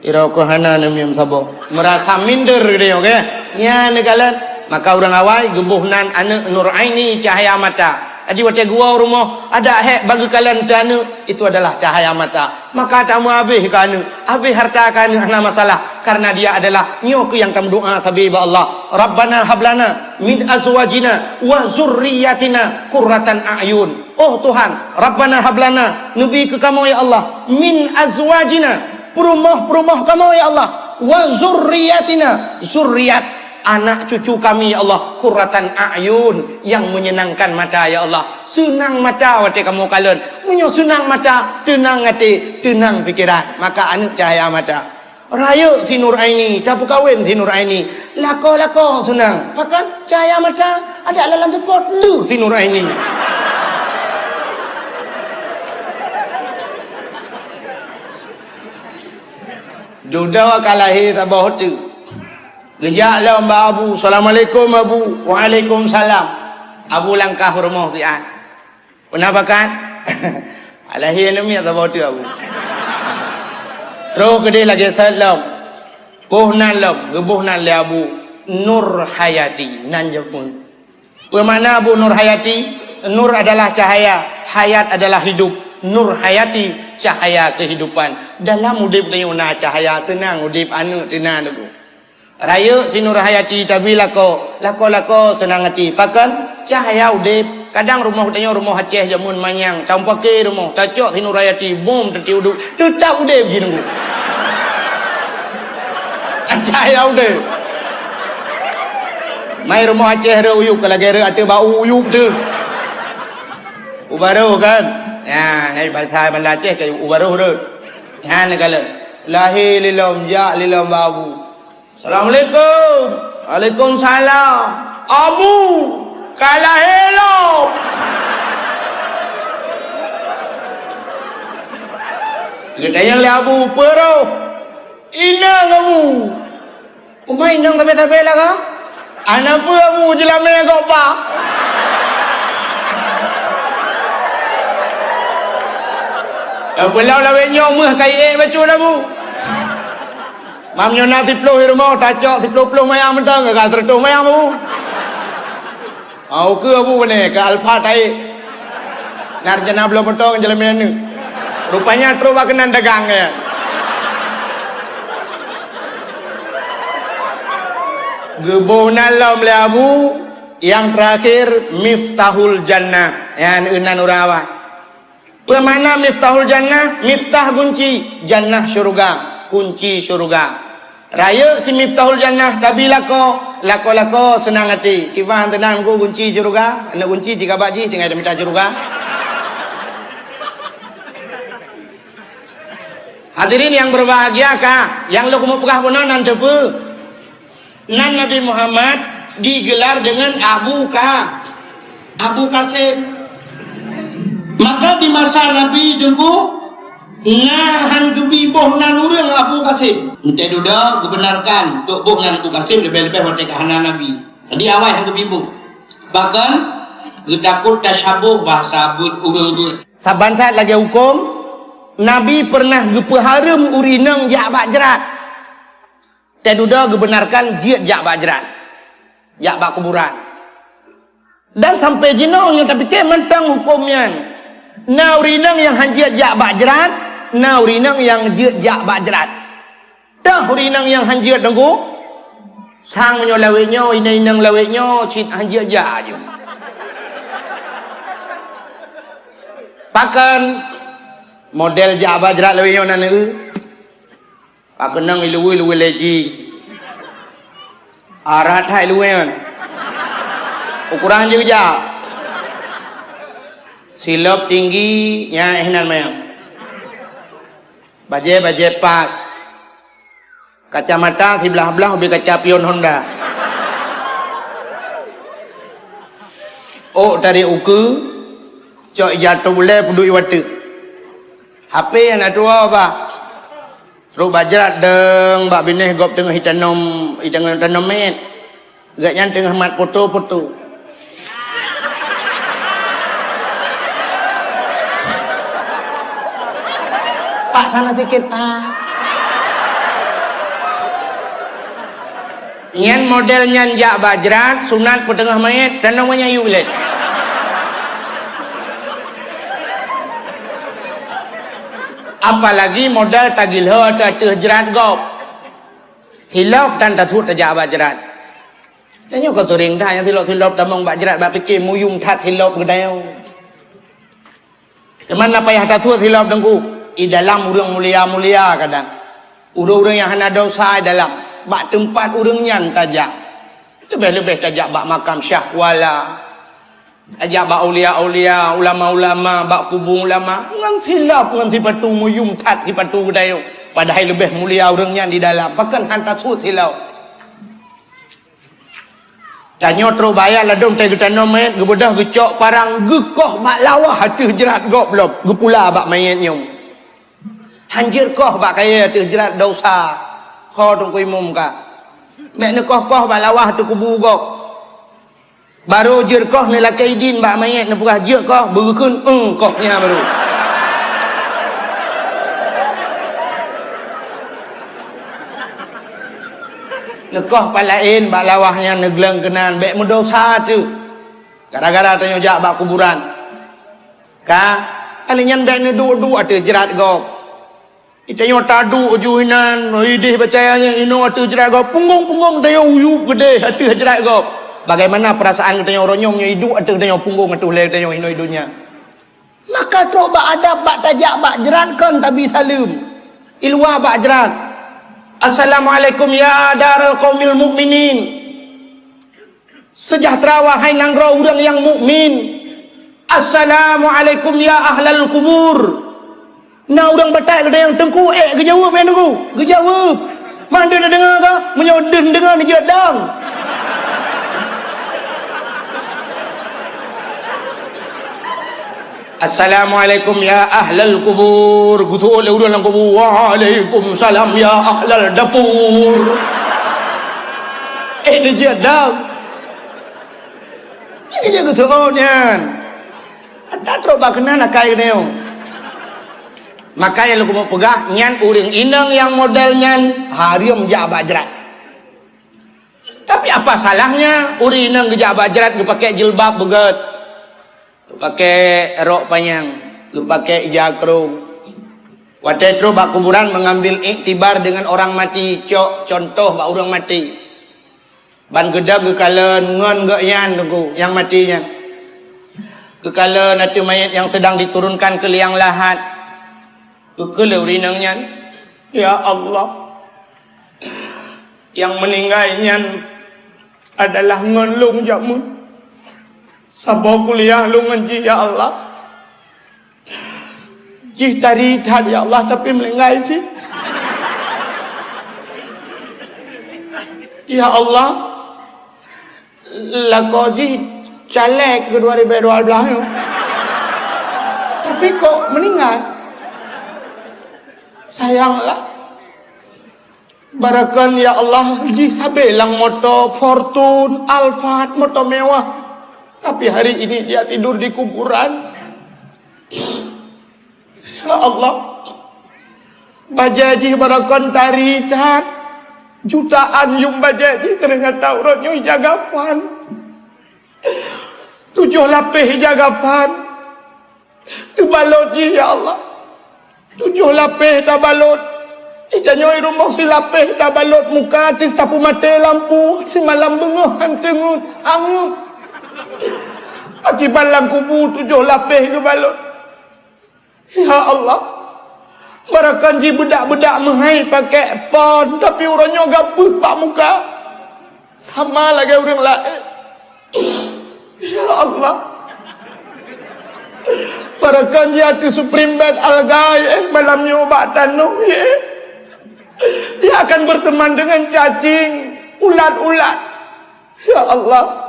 Irok hana aneuk miet saboh. Merasa minder tanyoe, ke? Nyan neukalon. Maka ureueng awai geuboh nan aneuk Nur Aini, cahaya mata. Jadi watèe geuwoe rumoh, adak hék bak geukalon teuh aneuk, itu adalah cahaya mata. Maka tameuhabéh keu aneuk, habéh harta keu aneuk hana masalah, karena dia adalah nyoe keuh nyang tameudoa sabe bak Allah, "Rabbana hablana min azwajina wa zurriyatina qurratan a'yun." Oh Tuhan, Rabbana hablana, neubi keu kamoe ya Allah, min azwajina, peurumoh-peurumoh kamoe ya Allah, wa zurriyatina, zuriat anak cucu kami, ya Allah, qurratan a'yun, yang menyenangkan mata, ya Allah. Seunang mata watèe kamoe kalon. Meunyoe seunang mata, teunang até, teunang pikeran. Maka aneuk cahaya mata. Rayeuk si Nur Aini, tapeukawen si Nur Aini. Lakoe-lakoe seunang. Pakon cahaya mata, adak lam seupôt lheueh si Nur Aini. Dudoe ka lahé saboh teuk. Geujak lom bak Abu, "Assalamualaikum, Abu." "Waalaikumsalam." Abu langkah u rumoh siat. "Peue na pakat?" "Alahé aneuk miet saboh teuk, Abu." Troh keudeh lagèe sot lom. Boh nan lom, geuboh nan lé Abu Nur Hayati, nan jameun. Peue makna Abu Nur Hayati? Nur adalah cahaya, hayat adalah hidup. Nur Hayati, cahaya kehidupan. Dalam udép tanyoe na cahaya, seunang udép aneuk teunan tu. Rayeuk si Nur Hayati tabi lakoe, lakoe-lakoe seunang até. Pakon? Cahaya udép. Kadang rumoh tanyoe rumoh Aceh jameun manyang, tameupaké rumoh, tacok si Nur Hayati, bom teuti udép, teutap udép jih nunggu. Cahaya udép. Mai rumoh Aceh rhot uyueb, ka lagèe rhot ateueh bak uyueb teuh. Ubaroh kan? Ya, hai bahasa Banda Aceh ka ubaroh rhot. Nyan neukalon. Lahé lé lom, jak lé lom bak Abu. "Assalamualaikum." "Waalaikumsalam." "Abu, ka lahé lom." Geutanyong lé Abu, "Peue roh?" "Inong, Abu." "Uma inong sabe-sabe lah kah?" "Hana peue, Abu, jeulamé gok ba." "Peulom lawét nyoe meuh ka iék bacut, Abu." "Mam nyoe na siploh di rumoh, tacok siploh ploh mayang mantong, ka seureutôh mayang, Abu." "Ah, ukeue, Abu, bane ka alfa taék." Na rencana bloe moto ngon jeulamé aneuk. Rupanya trok bak keunan dagang, ya. Geuboh nan lom lé Abu, nyang teurakhir Miftahul Jannah, nyan inan ureuëng awai. Peue makna Miftahul Jannah? Miftah gunci, Jannah syeuruga, kunci syeuruga. Rayeuk si Miftahul Jannah tabi lakoe, lakoe-lakoe seunang até. Kiban teunang ku gunci syeuruga, aneuk gunci cit kabak jih tinggai tamita syeuruga. Hadirin yang berbahagia, ka nyang lôn keumeung peugah bunoe nan teupeue. Nan Nabi Muhammad digelar dengan Abu Ka, Abu Qasim. Maka di masa Nabi Teungku, na han geubi boh nan ureuëng Abu Qasim. Entah dudoe geubenarkan tok boh nan Abu Qasim leubeh-leubeh watée ka hana Nabi. Jadi awai han geubi boh. Bahkan geutakot tasyaboh bahasa buet ureuëng buet. Saban that lagée huköm, Nabi pernah geupeuhareuem ureuëng inong jak bak jrat. Teududoe geubenarkan jeuet jak bak jrat, jak bak kuburan. Dan sampai jinoe nyoe tapike mantong huköm nyan. Na ureuëng inong nyang han jeuet jak bak jrat, na ureuëng inong nyang jeuet jak bak jrat. Teuh ureuëng inong nyang han jeuet Teungku, sang meunyoe lawét nyoe, inong-inong lawét nyoe cit han jeuet jak aju. Pakon model jak bak jrat lawét nyoe na neu? Ka keunong iluwi-luwi lé jih. Arat hai luweuen. Ukuran jih geujak. Silop tinggi, nyan eh nan manyang. Bajée-bajée pas. Kacamata siblah-blah ubé kaca pion Honda. Ôk tarék ukeue, cok ija tôb ulée peuduek i wateuk. H P aneuk tuwoe bah. Trok bak jrat deueng bak binéh gob teungoh itanom, itanom mét. Gobnyan teungoh mat foto-foto. Pak, sana sikit, Pak. Nyan model nyan jak bak jrat, sunat peuteungoh manyét, tanong nyan yue lé. Apalagi model tagilho ateueh jrat gob. Silop tan tasuet tajak bak jrat. Tanyoe ka seuring that nyang silop-silop tamong bak jrat bak pike muyum that silop geutanyoe. Teuma na payah tasuet silop Teungku, i dalam ureuëng mulia-mulia kadang. Ureuëng-ureuëng nyang hana desya i dalam, bak teumpat ureuëng nyan tajak. Leubeh-leubeh tajak bak makam Syah Kuala. Tajak bak aulia-aulia, ulama-ulama, bak kubu ulama, ngon silop, ngon sipatu muyum that sipatu geutanyoe. Padahai leubeh mulia ureuëng nyan di dalam, pakon han tasuet silop. Tanyoe trok bak ayat ladôm tai geutanom manyét, geubeudôh geucok parang, geukoh bak lawah ateueh jrat gob lom, geupula bak manyét nyoe. Han jeuet koh bak kayée ateueh jrat desya. Ho Teungku Imum ka. Bék neukoh-koh bak lawah ateueh kubu gob. Barô jeuet koh neulakée idin bak manyét neupeugah jeuet koh, beugeukheun, "Eung," koh nyan barô. Neukoh pat laén bak lawah nyan neugleueng keunan, bék meudesya teuh. Gara-gara tanyoe jak bak kuburan. Ka, kali nyan bék neuduek-duek ateueh jrat gob. Tanyoe taduek ju inan, ideh peucaya nyan inoe ateueh jrat gob, punggong-punggong tanyoe uyueb keudeh ateueh jrat gob. Bagaimana perasaan geutanyoe uroe nyoe meunyoe iduek ateueh tanyoe punggong ateueh lhée tanyoe inoe i donya? Maka trok bak adab bak tajak bak jrat kon tabi saleuem. I luwa bak jrat. Assalamualaikum ya daral qaumil mukminin. Sejahtera wahai nanggroe ureuëng nyang mukmin. Assalamualaikum ya ahlal kubur. Na ureuëng batat geutanyoe Teungku, ék geujaweueb nyan Teungku? Geujaweueb. Man deuh na deungoe ka? Meunyoe deuh deungoe neujeuet dong. Assalamualaikum ya ahlal kubur. Geuseuôt lé ureuëng lam kubu. Waalaikumsalam ya ahlal dapur. Eh, neujeuet dong. Nyan geujeuet geuseuôt nyan. Ada trok bak keunan akai geutanyoe. Maka nyang lôn keumeung peugah, nyan ureuëng inong nyang model nyan hareuem jak bak jrat. Tapi apa salahnya ureuëng inong geujak bak jrat geupakée jilbab beugét? Geupakée rok panyang, geupakée ija krông. Watée trok bak kuburan mengambil iktibar dengan orang mati, cok contoh bak ureuëng maté. Ban geudong geukalon ngon gobnyan, Teungku, nyang maté nyan. Geukalon ateueh manyét nyang seudang diturunkan keu liang lahat. Geukheun lé ureueng inong nyan, "Ya Allah, nyang meuninggai nyan adalah ngon lôn jameun. Saboh kuliah lôn ngon jih, ya Allah. Jih tari that, ya Allah, tapi meuninggai cit. Ya Allah, lakoe jih caleg keu dua ribèe dua blaih nyoe. Tapi kok meuninggai? Sayang lah." Baroekon, ya Allah, jih sabé lam moto Fortuner, Alphard, moto mewah. Tapi hari ini dia tidur di kuburan. Ya Allah, bajèe jih baroekon tari that. Jutaan yuem bajèe jih, ternyata uroe nyoe ija gapan. Tujoh lapéh ija gapan. Teubalot jih, ya Allah. Tujoh lapéh tabalot. Di tanyoe rumoh silapéh tabalot muka, teuh tapeumaté lampu, simalam beungoh han teungeut, angeuk. Akibat lam kubu tujoh lapéh geubalot. Ya Allah, baroekon jih beudak-beudak meuhai pakèk pon, tapi uroe nyoe gapeuh bak muka. Sama lagèe ureueng laén. Ya Allah. Baroekon jih ateueh Supreme Bed Algae, eh, malam nyoe bak tanoh, ye. Dia akan berteman dengan cacing, ulat-ulat. Ya Allah.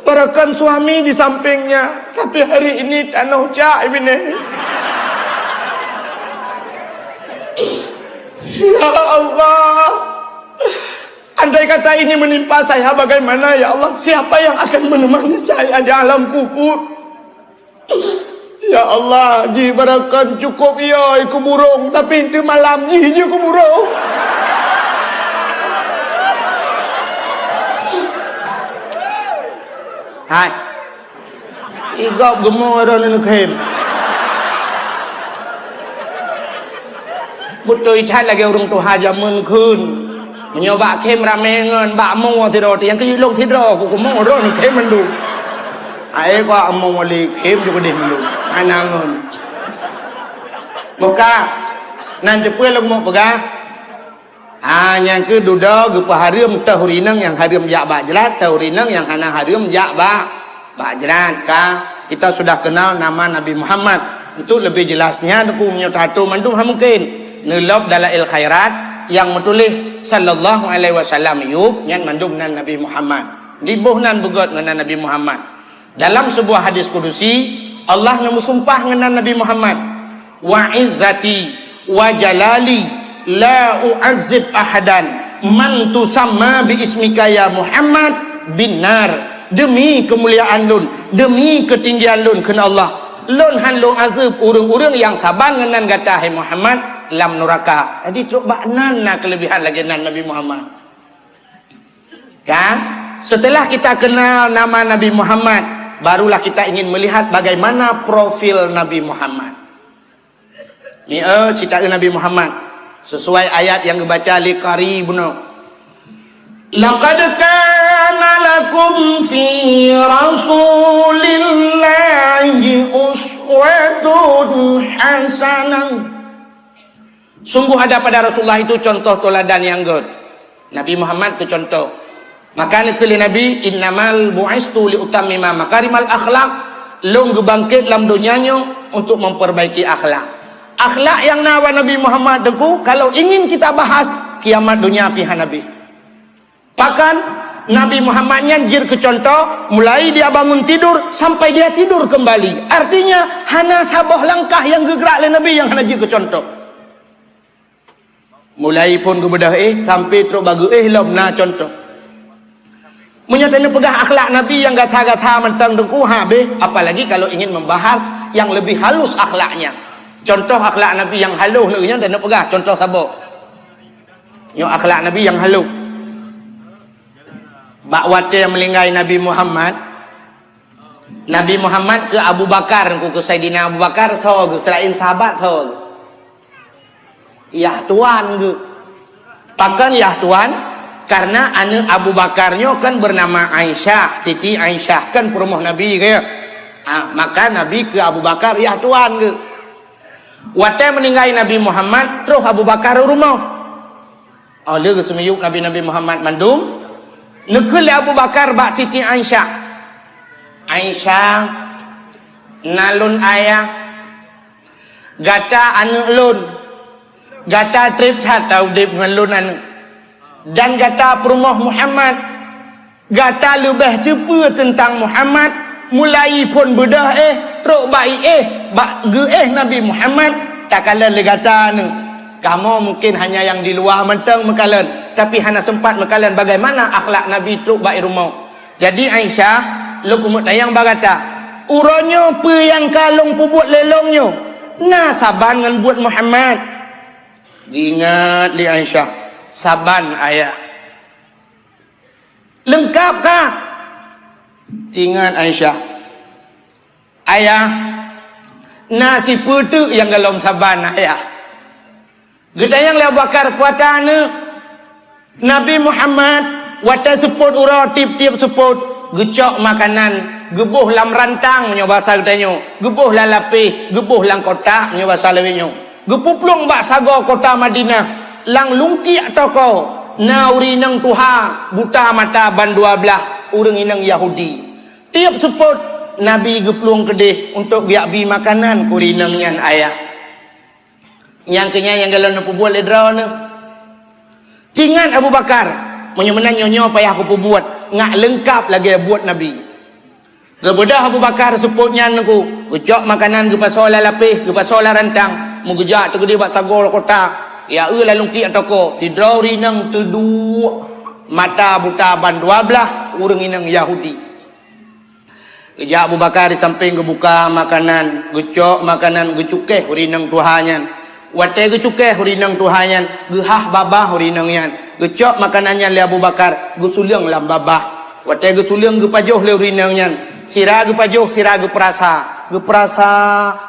Baroekon suami di sampingnya, tapi hari ini tanoh cak, binéh. Ya Allah. Andai kata ini menimpa saya, bagaimana, ya Allah? Siapa yang akan menemani saya di alam kubur? Ya Allah, jih baroekon cukup yo ikeu burong, tapi teuh malam jih jih keu burong. Hai. Igop geumo droeneuh khem. Beutôi that lagèe ureueng tuha jameun kheun. Meunyoe bak khem ramé ngon bak mo sidroe, nyang keuneuk lôn sidroe, ku kumo droeneuh khem mandum. Aé kok mo lé khem ju keudeh mandum. Hana ngon. Buka. Nan teupeue lôn mo peugah. Ha, nyang keu dudoe geupeuhareuem teuh ureueng inong nyang hareuem jak bak jrat, teuh ureueng inong nyang hana hareuem jak bak, bak jrat. Ka, kita sudah kenal nama Nabi Muhammad. Untuk lebih jelasnya, Teungku, meunyoe tato mandum han mungken. Neulop Dalail Khairat nyang meutuléh sallallahu alaihi wasallam, yub, nyan mandum nan Nabi Muhammad. Diboh nan beugöt ngon nan Nabi Muhammad. Dalam sebuah hadis kudusi, Allah neumeusumpah ngon nan Nabi Muhammad, "Wa izzati wa jalali la u'adzib ahadan man tusamma bi ismika ya Muhammad bin nar." Demi keumuliaan lôn, demi keutinggian lôn, kheun Allah, lôn han lôn azeueb ureueng-ureueng nyang saban ngon nan gata, hai Muhammad, lam nuraka. Jadi, trok bak nan na keuleubihan lagèe nan Nabi Muhammad. Kan? Setelah kita kenal nama Nabi Muhammad, barulah kita ingin melihat bagaimana profil Nabi Muhammad. Ni, eh, cerita Nabi Muhammad. Sesuai ayat nyang geubaca lé qari bunoe. "Laqad kana lakum fi Rasulillahi uswatun hasanah." Sungguh ada pada Rasulullah itu contoh teladan yang göt. Nabi Muhammad keu contoh. Maka neukheun lé Nabi, "Innamal bu'istu liutammima makarimal akhlak." Lôn geubangket lam donya nyoe untuk memperbaiki akhlak. Akhlak nyang na bak Nabi Muhammad, Teungku, kalau ingin kita bahas, kiamat donya pih hana bih. Bahkan Nabi Muhammad nyan jeuet keu contoh, mulai dia bangun tidur sampai dia tidur kembali. Artinya, hana saboh langkah nyang geugrak lé Nabi nyang hana jeuet keu contoh. Mulai phon geubeudôh éh sampai trok bak geuéh lom na contoh. Meunyoe taneuk peugah akhlak Nabi nyang gata-gata mantong, Teungku, habéh, apalagi kalau ingin membahas yang lebih halus akhlaknya. Contoh akhlak Nabi nyang halus nyan taneuk peugah, contoh saboh. Nyoe akhlak Nabi nyang halus. Bak watèe meuninggai Nabi Muhammad, Nabi Muhammad keu Abu Bakar, keu Saidina Abu Bakar, soe geuh, seulaén sahabat soe geuh? Yah tuan geuh. Pakon yah tuan? Karena aneuk Abu Bakar nyoe kan bernama Aisyah, Siti Aisyah, kan peurumoh Nabi ke? Ah, maka Nabi keu Abu Bakar yah tuan ke. Watée meuninggai Nabi Muhammad, troh Abu Bakar u rumoh. Oh, lé geuseumiyueb Nabi-Nabi Muhammad mandum, neukheun lé Abu Bakar bak Siti Aisyah, "Aisyah, na lôn ayah, gata aneuk lôn, gata treb that taudeb ngon lôn aneuk, dan gata peurumoh Muhammad. Gata leubeh teupeue teuntang Muhammad, mulai phon beudôh éh, trok bak iéh, bak geuéh Nabi Muhammad, takalon lé gata aneuk. Kamoe mungken hanya nyang di luwa mantong meukalon, tapi hana seumpat meukalon bagaimana akhlak Nabi trok bak i rumoh. Jadi Aisyah, lôn keumeuk tanyong bak gata, uroe nyoe peue nyang ka lôn peubuet lé lôn nyoe, na saban ngon buet Muhammad?" Geuingat lé Aisyah, "Saban, ayah." "Leungkap kah?" Teuingat Aisyah, "Ayah, na sipeue teuk nyang gohlom saban, ayah." Geutanyong lé Abu Bakar, "Peue ata aneuk?" "Nabi Muhammad, watée seupôt uroe tieb-tieb seupôt, geucok makanan, geuboh lam rantang meunyoe basa geutanyoe, geuboh lam lapéh, geuboh lam kotak meunyoe basa lawét nyoe, geupeuplueng bak sagoe kota Madinah, lam lungkiek toko na ureuëng inong tuha buta mata bandua blaih, ureuëng inong Yahudi. Tieb seupôt Nabi geuplueng keudeh untuk geujak bi makanan keu ureuëng inong nyan, ayah." Nyang keu nyan nyang gohlom neupeubuet lé droeneuh. Teuingat Abu Bakar, "Meunyoe meunan nyoe-nyoe payah kupeubuet, ngat leungkap lagée buet Nabi." Geubeudôh Abu Bakar seupôt nyan Teungku, geucok makanan geupasoe lam lapéh, geupasoe lam rantang, meugeujak teukeudeh bak sagoe kota, ya eu lam lungkiek toko, sidroe ureuëng inong teuduek mata buta bandua blaih, ureuëng inong Yahudi. Geujak Abu Bakar di sampéng geubuka makanan, geucok makanan, geucukéh ureuëng inong tuha nyan. Watée geucukéh ureuëng inong tuha nyan, geuhah babah ureuëng inong nyan. Geucok makanan nyan lé Abu Bakar, geusuleueng lam babah. Watée geusuleueng geupajoh lé ureuëng inong nyan. Sira geupajoh, sira geupeurasa. Geupeurasa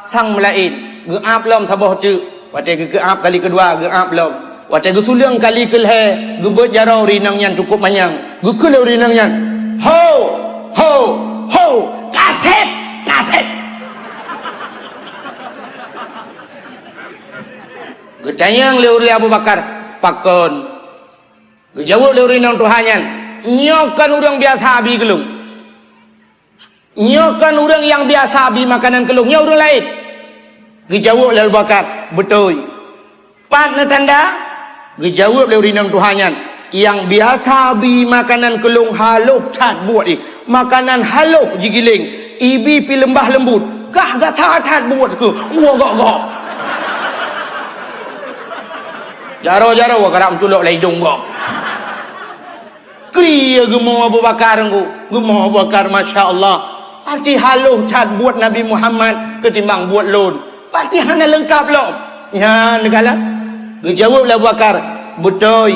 sang meulaén, geuab lom saboh teuk. Watée geukeuab kali keudua, geuab lom. Watée geusuleueng kali keulhée, geubeuet jaroe ureuëng inong nyan cukup manyang. Geukheun lé ureuëng inong nyan, "Ho! Ho! Ho! Kaseb! Kaseb!" Geutanyong lé ureuëng Abu Bakar, "Pakon?" Geujaweueb lé ureuëng inong tuha nyan, "Nyoe kon ureuëng biasa bi keu lôn. Nyoe kon ureuëng nyang biasa bi makanan keu lôn, nyoe ureuëng laén." Geujaweueb lé Abu Bakar, "Beutôi." "Pat na tanda?" Geujaweueb lé ureuëng inong tuha nyan, "Nyang biasa bi makanan keu lôn haloh that buet jih, makanan haloh jigiléng, ibi pih leumbah leumbut, kah gata that buet keuh, woe gok-gok." Jaroe-jaroe karab meuculok lam idong gok. Keu geumo Abu Bakar Teungku, geumo Abu Bakar, masya Allah. Pati haloh that buet Nabi Muhammad keutimbang buet lôn. Pati hana leungkap lom. Nyan neukalon. Geujaweueb lé Abu Bakar, "Beutôi,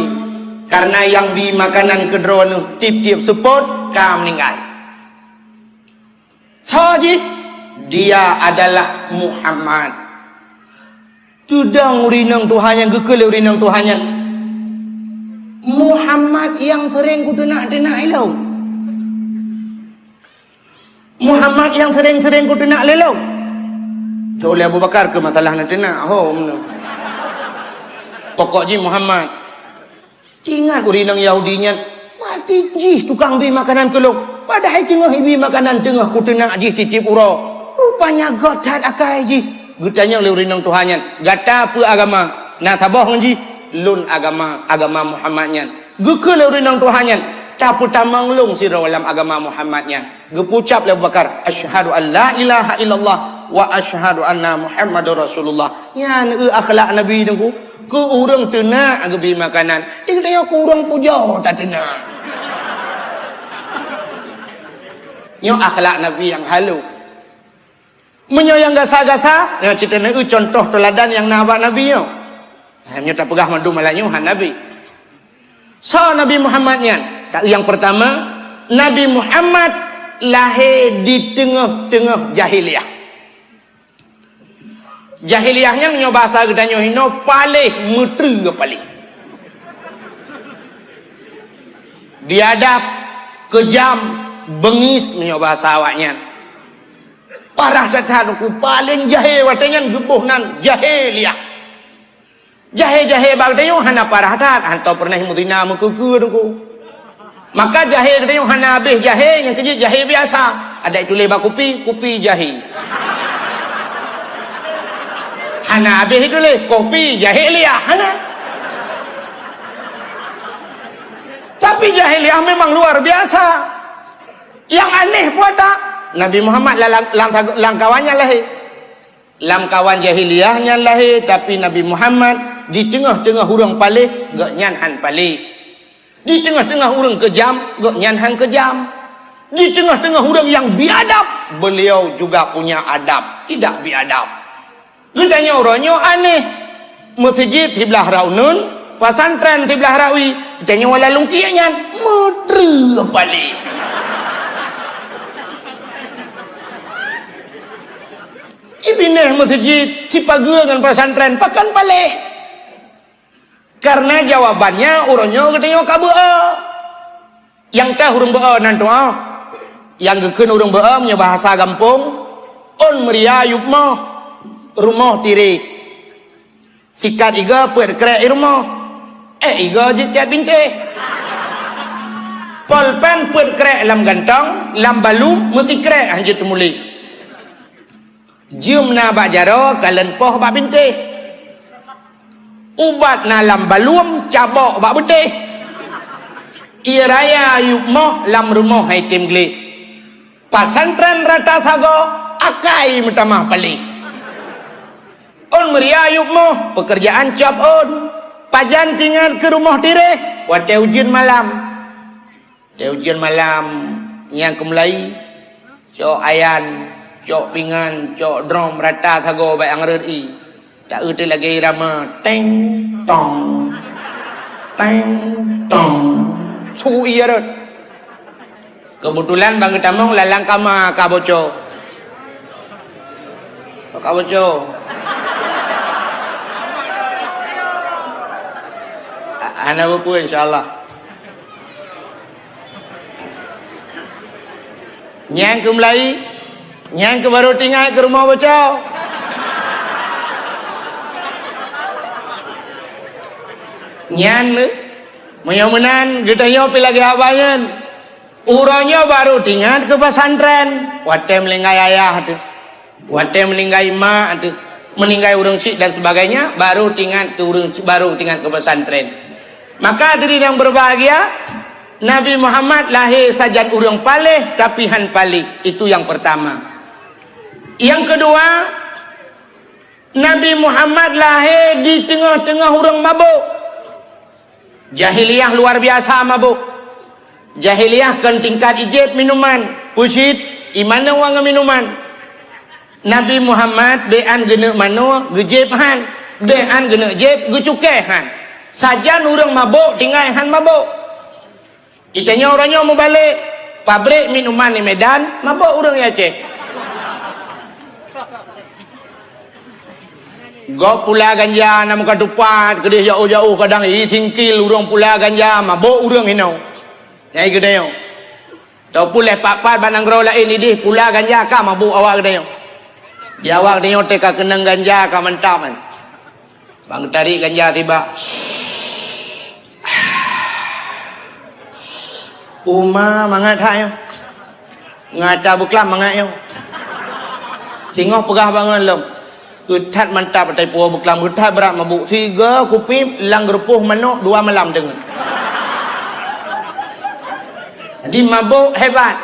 karena nyang bi makanan keu droeneuh tieb-tieb seupôt ka meuninggai." "Soe jih?" "Dia adalah Muhammad." Teudong ureuëng inong tuha nyan, geukheun lé ureuëng inong tuha nyan, "Muhammad nyang seuréng kuteunak-teunak ilôn. Muhammad nyang seuréng-seuréng kuteunak lé lôn." Teuh lé Abu Bakar keu masalah neuteunak, ho meunoe. Pokok jih Muhammad. Ingat ureuëng inong Yahudi nyan, "Pati jih tukang bi makanan keu lôn, padahai teungoh ibi makanan teungoh kuteunak jih tieb-tieb uroe. Rupanya gét that akai jih." Geutanyong lé ureuëng inong tuha nyan, "Gata peue agama?" "Na saboh ngon jih." "Lôn agama, agama Muhammad nyan." Geukheun lé ureuëng inong tuha nyan, "Tapeutamong lôn sidroe lam agama Muhammad nyan." Geupeucap lé Abu Bakar, "Asyhadu an la ilaha illallah wa asyhadu anna Muhammadar Rasulullah." Nyan eu akhlak Nabi Teungku. Keu ureuëng teunak geubi makanan, di geutanyoe keu ureuëng pujoe tateunak. Nyoe akhlak Nabi nyang haloh. Meunyoe nyang gasa-gasa, nyoe cit na eu contoh teuladan nyang na bak Nabi nyoe. Nyoe tapeugah mandum malam nyoe han Nabi. Soe Nabi Muhammad nyan? Nyang peurtama, Nabi Muhammad lahé di teungoh-teungoh jahiliyah. Jahiliyah nyan nyoe basa geutanyoe hinoe paléh, meutreue paléh. Biadab, keujam, beungis meunyoe bahasa awaknyan. Parah that-that ku, paleng jahé watée nyan geuboh nan jahiliah. Jahé-jahé bak geutanyoe hana parah that, hantom peureunah meuzina meukeue-keue teungku. Maka jahé geutanyoe hana habéh jahé, nyang keujeuet jahé biasa. Adak tuléh bak kupi, kupi jahé. Hana habéh tuléh, kopi jahiliah, hana. Tapi jahiliah memang luar biasa. Nyang aneh peue dak? Nabi Muhammad lam, lam, lam kawan nyan lahé. Lam kawan jahiliah nyan lahé, tapi Nabi Muhammad di teungoh-teungoh ureuëng paléh, gobnyan hán paléh. Di teungoh-teungoh ureuëng keujam, gobnyan hán keujam. Di teungoh-teungoh ureuëng nyang biadab, beliau juga punya adab, tidak biadab. Geutanyoe uroe nyoe aneh. Meuseujid siblah rot uneuen, pesantren siblah rot wie, geutanyoe lam lungkiek nyan meudreue paléh. Ibinéh meuseujid sipageue ngon pesantren pakon paléh. Karena jawabannya uroe nyoe geutanyoe ka beu-e. Nyang teuh ureuëng beu-e nan tuha. Nyang geukheun ureuëng beu-e meunyoe bahasa gampông, ôn meuria yup moh, rumoh tireh. Sikat iga peuet krek i rumoh. Eh, iga jeuet cét bintéh. Polpen peuet krek lam gantong, lam balum meusikrek hanjeuet teumuléh. Jeuem na bak jaroe, kalon poh bak bintéh. Ubat na lam balum, cabok bak beutéh. Ie raya yup moh lam rumoh hai tem gleh. Pesantren rata sagoe, akai meutamah paléh. Ôn meuria yup moh, peukeurjaan cop ôn. Pajan tingat keu rumoh tireh, watée ujeuen malam. Watée ujeuen malam, nyang keumeulai, cok ayan, cok pingan, cok drom, rata sagoe bak nyang rhot ié. Taeu teuh lagée irama, teng, tong, teng, tong. Su ié rhot. Keubeutulan ban geutamong lam kama ka boco. Ka boco. A-, hana peue-peue, insya Allah. Nyang keumeulai, nyang keubaru tingat keu rumoh boco. Nyan, meunyoe meunan, geutanyoe pih lagée haba nyan. Uroe nyoe baru tingat keu pesantren, watée meuninggai ayah teuh, watée meuninggai mak teuh, meuninggai ureuëng chik dan sebagainya, baru tingat keu ureuëng, baru tingat keu pesantren. Maka hadirin yang berbahagia, Nabi Muhammad lahé sajan ureuëng paléh, tapi hán paléh. Itu yang pertama. Yang kedua, Nabi Muhammad lahé di teungoh-teungoh ureuëng mabök. Jahiliyah luar biasa mabök. Jahiliyah kon tingkat ijép minuman, peucit, imanö ngon minuman. Nabi Muhammad bék án geuneuk manoe geujép hán, bék án geuneuk jép geucukée hán. Sajan ureuëng mabök tinggai hán mabök. Geutanyoe uroe nyoe mubalek, pabrék minuman di Medan, mabök ureuëng di Aceh. Gob pula ganja na meuka tupat keudeh jauh-jauh, kadang i singkil ureuëng pula ganja, mabök ureuëng inoe. Nyang geutanyoe. Ataupun lé pat-pat bak nanggroe laén ideh pula ganja ka mabök awak geutanyoe. Di awak geutanyoe teuka keunong ganja ka mantap kan. Bang tarék ganja tiba. Uma mangat that nyoe. Ngata beuklam mangat nyoe. Singoh peugah bangon lom. Geuthat mantap atai puwoe beuklam, geuthat brat mabök. Tiga kupi lam geurupoh manok dua malam deungon. Jadi mabök hebat.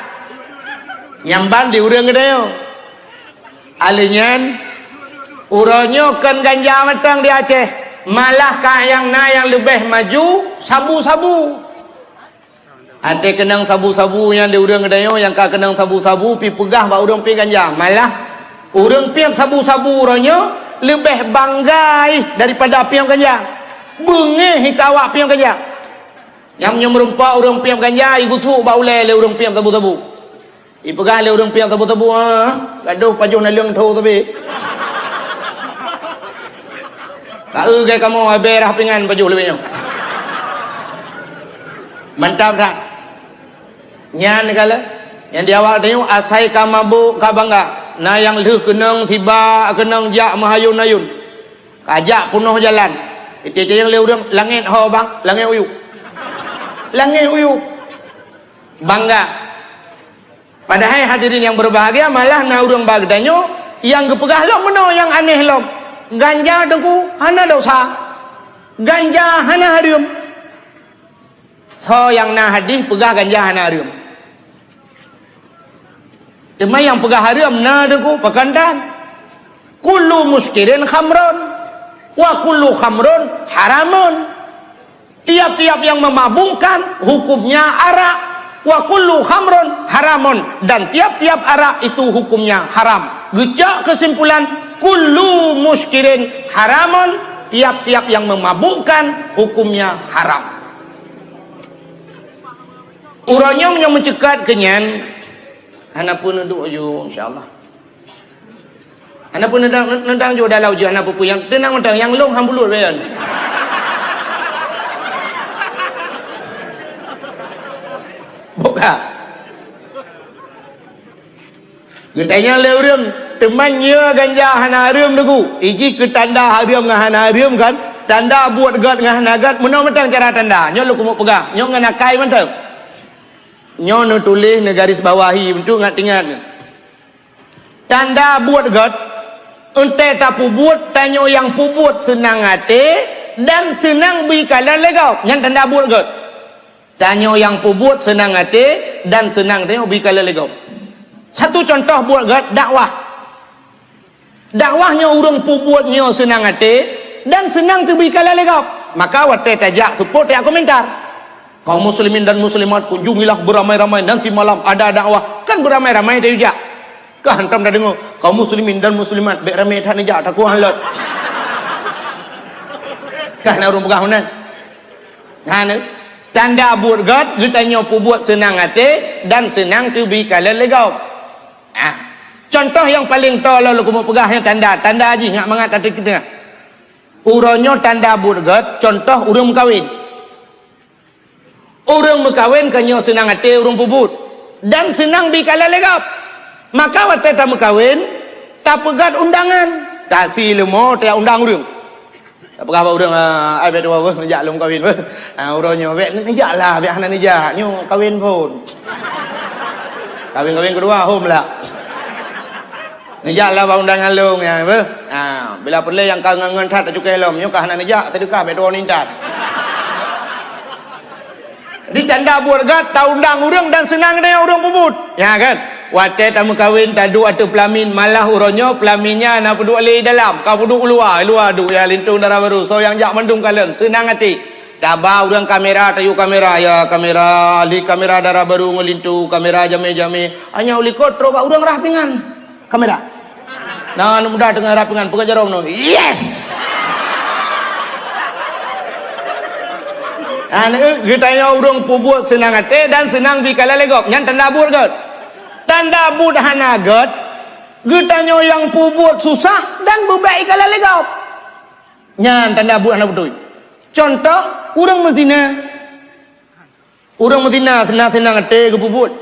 Nyang ban di ureuëng geutanyoe. Aleuh nyan, uroe nyoe kon ganja mantong di Aceh, malah ka nyang na nyang leubeh maju, sabu-sabu. Até keunong sabu-sabu nyan di ureuëng geutanyoe nyang ka keunong sabu-sabu pi peugah bak ureuëng piep ganja, malah ureuëng piep sabu-sabu uroe nyoe leubeh bangga daripada piep ganja. Beungéh ka awak piep ganja. Nyang meunyoe meurumpok ureuëng piep ganja, igusuk bak ulée lé ureuëng piep sabu-sabu. Ipeugah lé ureuëng piep sabu-sabu, "Ah, gadôh pajoh naleueng tho sabe." Ka eu gai kamoe abée rah pingan pajoh leubeh nyoe. Mantap that. Nyan kala, nyang di awak tanyoe asai ka mabök ka bangga. Na nyang lheueh keunong sibak keunong jak meuhayôn-hayôn. Ka jak peunoh jalan. Teuntèe nyang lé ureueng, "Langét ho, Bang, langét u yup." Langét u yup. Bangga. Padahai hadirin yang berbahagia, malah na ureueng bak geutanyoe nyang geupeugah lom meunoe nyang aneh lom. Ganja Teungku hana dosa. Ganja hana hareuem. Soe nyang na hadih peugah ganja hana hareuem? Teuma nyang peugah hareuem na Teungku, pakon tan? Kullu muskirin khamrun, wa kullu khamrun haramun. Tiap-tiap yang memabukkan hukumnya arak, wa kullu khamrun haramun, dan tiap-tiap arak itu hukumnya haram. Geucok kesimpulan, kullu muskirin haramun, tiap-tiap yang memabukkan hukumnya haram. Uroe nyoe meunyoe meuceukat keu nyan, hana peue neuduek ju, insya Allah. Hana peue neudang, neudang ju dalam ujeuen, hana peue-peue nyang teunang mantong, nyang lôn han bulut bayan. Buka. Geutanyong lé ureueng, "Teuma nyoe ganja hana hareuem Teungku?" Iji keu tanda hareuem ngon hana hareuem kan? Tanda buet gét ngon hana gét, meunoe mantong cara tanda. Nyoe lôn keumeung peugah, nyoe ngon akai mantong. Nyoe neutuléh, neugaris bawahi, untuk ingat-ingat. Tanda buet gét, eunteuk tapeubuet, tanyoe nyang peubuet seunang até dan seunang bri kalon lé gob. Nyan tanda buet gét. Tanyoe nyang peubuet seunang até dan seunang tanyoe bri kalon lé gob. Satu contoh buet gét, dakwah. Dakwah nyoe ureueng peubuet nyoe seunang até dan seunang teubri kalon lé gob. Maka watée tajak seupôt tajak komentar. Kaum muslimin dan muslimat, kunjungilah beramai-ramai, nanti malam ada dakwah. Kan beramai-ramai tajak. Kah hantom tadeungoe, kaum muslimin dan muslimat, bék ramé that neujak, takuah lôt. Kah na ureueng peugah meunan? Hana. Tanda buet gét, geutanyoe peubuet seunang até dan seunang teubri kalon lé gob. Ah, contoh nyang paleng toe lôn keumeung peugah nyan tanda, tanda jih ngat mangat tateuk teupeue. Uroe nyoe tanda buet gét, contoh ureueng meukawen. Ureueng meukawen ka nyoe seunang até ureueng peubuet dan seunang bri kalon lé gob. Maka watée tameukawen, tapeugét undangan, tasie leumo, taundang ureueng. Tapeugah bak ureueng, "Ah, ai bék tuwoe beuh, neujak lôn kawin beuh. Ah, uroe nyoe bék neujak lah, bék hana neujak. Nyoe kawin phon." Kawin-kawin keudua, hom lah. Neujak lah bak undangan lôn nyan beuh. Ah, bila peureulée nyang ka ngon-ngon that tacukai lom. Nyoe ka hana neujak, seudeukah bék tuwoe nyan that. Di tanda buet gét, taundang ureueng dan seunang geutanyoe ureueng peubuet. Nyan kan? Watée tameukawen, taduek ateueh peulamin, malah uroe nyoe peulamin nyan na peuduek lé dalam, ka peuduek u luwa, luwa duek ya lintong dara barô, soe nyang jak mandum kalon, seunang até. Taba ureueng kamera, tayue kamera, ya kamera, ahli kamera dara barô ngon lintong, kamera jamé-jamé, hana u likot trok bak ureueng rhah pingan. Kamera. Na aneuk muda teungoh rhah pingan, peugah jaroe nyoe. Yes! Aneuk geutanyoe ureueng peubuet seunang até dan seunang bri kalon lé gob. Nyan tanda buet gét. Tanda buet hana gét, geutanyoe nyang peubuet susah dan beubék ikalon lé gob. Nyan tanda buet hana beutôi. Contoh, ureueng meuzina. Ureueng meuzina seunang-seunang até geupeubuet.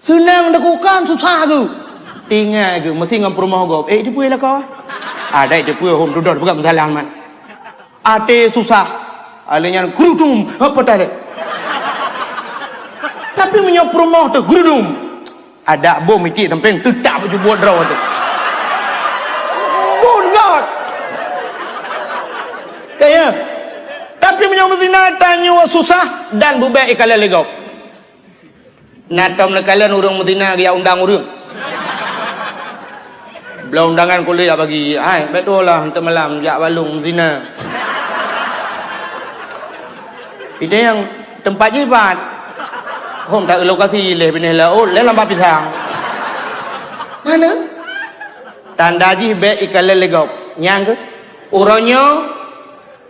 Seunang teukukan susah geuh. Ingat geuh, meusi ngon peurumoh gob. Eh, jeupeue lakoe? Ah, dai jeupeue hom dudoe peugah meusalah mat. Até susah. Alé nyan gerudum, apa tadi? Tapi meunyoe peurumoh teuh gerudum. Adak bom itik sampéng teutak bak jubot droe teuh. Bun got. Kaya. Tapi meunyoe meuzina tanyoe susah dan beubék ikalon lé gob. Na tom neukalon ureueng meuzina geujak undang ureueng. Bloe undangan kulét bagi, hai, bék tuwoe lah, eunteuk malam jak balong meuzina. Itu nyang teumpat jibat. Hom ta lokasi leh binéh laôt, leh lam bak pisang. Hana. Tanda jih bék ikalon lé gob. Nyang keuh, uroe nyoe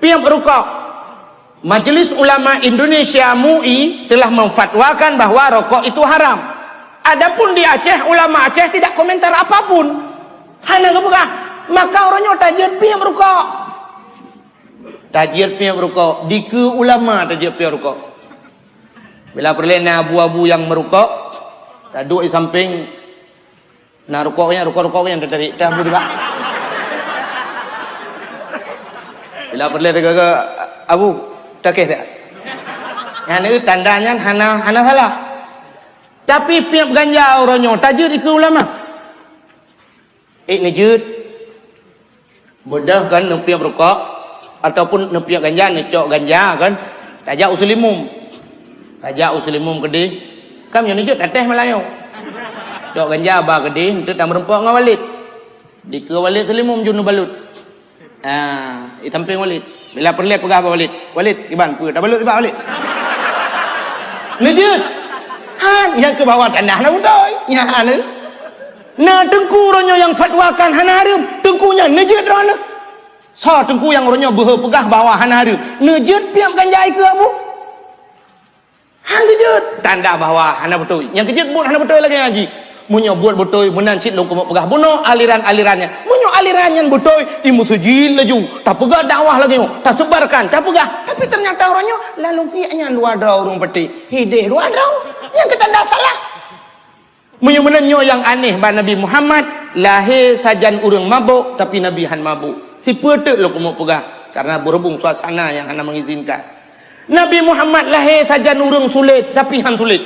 piep rukok. Majelis Ulama Indonesia, MUI, telah memfatwakan bahwa rokok itu haram. Adapun di Aceh, ulama Aceh tidak komentar apapun. Hana geupeugah, maka uroe nyoe tajeuet piep rukok. Tajeuet piep rukok, dikeue ulama tajeuet piep rukok. Bila peureulée na abu-abu nyang meurukok, taduek di sampéng, na rukok nyan, rukok-rukok nyan tatarék, teuh abu tibak. Bila peureulée teuka-ka, "Abu, takéh tak?" Nyan tanda nyan hana, hana salah. Tapi piep ganja uroe nyoe tajeuet dikeue ulama. Eh, neujeuet. Beudôh kan neupiep rukok, ataupun neupiep ganja, neucok ganja kan. Tajak u Seulimum. Tajak u Seulimum keudeh. Kan nyoe neujeuet tatéh meulayeue. Cok ganja ba keudeh, eunteuk tameureumpok ngon Walid. Dikeue Walid Seulimum ju neubalut. Ah, di sampéng Walid. Bila peureulée peugah bak Walid, "Walid, kiban peue tabalut sibak Walid?" Neujeuet. Han, nyang keu bawah tanah na beutôi. Nyan. Na teungku uroe nyoe nyang fatwakan hana hareuem, teungku nyan neujeuet droeneuh. Soe teungku nyang uroe nyoe beuhe peugah bahwa hana hareuem? Neujeuet piep ganja dikeue abu? Han geujeuet, tanda bahwa hana beutôi. Nyang keujeuet buet hana beutôi lagée nyan jih. Meunyoe buet beutôi, meunan cit lôn keumeung peugah bunoe aliran-aliran nyan. Meunyoe aliran nyan beutôi, imeuseujid laju, tapeugah dakwah lagée nyoe, taseubarkan, tapeugah. Tapi teunyata uroe nyoe lalong piep nyan dua droe ureuëng peutéh, hideh dua droe. Nyang keu tanda salah. Meunyoe meunan nyoe nyang aneh bak Nabi Muhammad, lahé sajan ureuëng mabök, tapi Nabi han mabök. Sipeue teuk lôn keumeung peugah, karena beurhubung suasana nyang hana mengizinkan. Nabi Muhammad lahé sajan ureuëng sulet, tapi han sulet.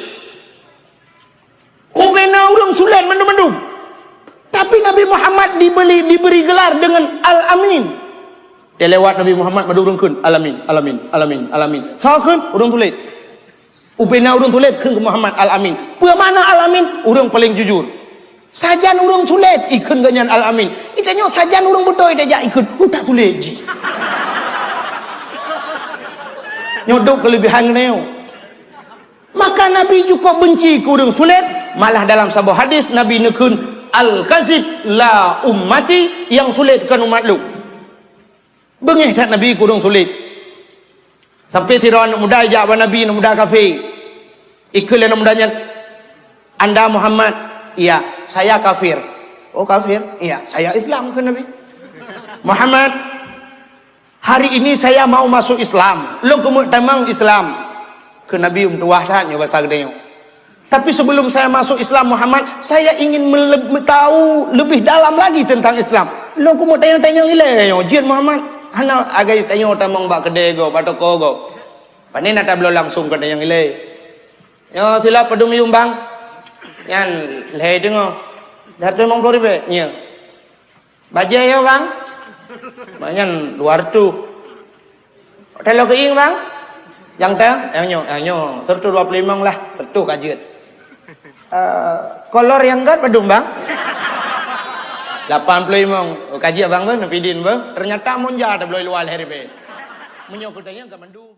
Ubena ureuëng sulet mandum-mandum. Tapi Nabi Muhammad dibeli, diberi gelar dengan Al-Amin. Teulewat Nabi Muhammad mandum ureuëng kheun, "Al-Amin, Al-Amin, Al-Amin, Al-Amin." Soe kheun? Ureuëng sulet. Ubena ureuëng sulet kheun keu Muhammad Al-Amin. Peue makna Al-Amin? Ureuëng paleng jujur. Sajan ureuëng sulet ikheun geuh nyan Al-Amin. Itanyoe sajan ureuëng beutôi tajak ikheun, "Utak sulet jih." Nyoe dok keulebihan geutanyoe. Maka Nabi cukup benci keu ureuëng sulet, malah dalam saboh hadis Nabi neukheun, "Al-kazib la ummati," nyang sulet kon umat lôn. Beungéh that Nabi keu ureuëng sulet. Sampai sidroe aneuk muda ijak bak Nabi, aneuk muda kafé. Ikheun lé aneuk muda nyan, "Anda Muhammad?" "Iya." "Saya kafir." "Oh, kafir?" "Iya." "Saya Islam," kheun Nabi. "Muhammad, hari ini saya mau masuk Islam. Lôn keumeung tamong Islam." Kheun Nabi, meutuwah that nyoe basa geutanyoe. "Tapi sebelum saya masuk Islam, Muhammad, saya ingin mele-, tahu lebih dalam lagi tentang Islam." Lôn keumeung tanyong-tanyong ilée nyoe, jeuet Muhammad. Hana agak tanyoe tamong bak keudée gob, bak toko gob. Pane na tabloe langsung keu tanyong ilée. "Nyoe silop padum yuem, Bang?" "Nyan lhée teungoh." "Dah limong ploh ribée?" "Nyoe." "Bajée nyoe, Bang?" "Nyan dua reutôh." "Taloe keuieng, Bang?" "Nyang teuh, nyang nyoe, nyang nyoe, sireutoh dua ploh limong lah, sireutoh ka jeuet." "Eh, kolor nyang gét padum, Bang?" "Lapan ploh limong." "Oh, ka jeuet, Bang, beuh, neupidin, beuh." Teunyata monja tabloe luwa lhée ribée. Meunyoe keu tanyong ka mandum.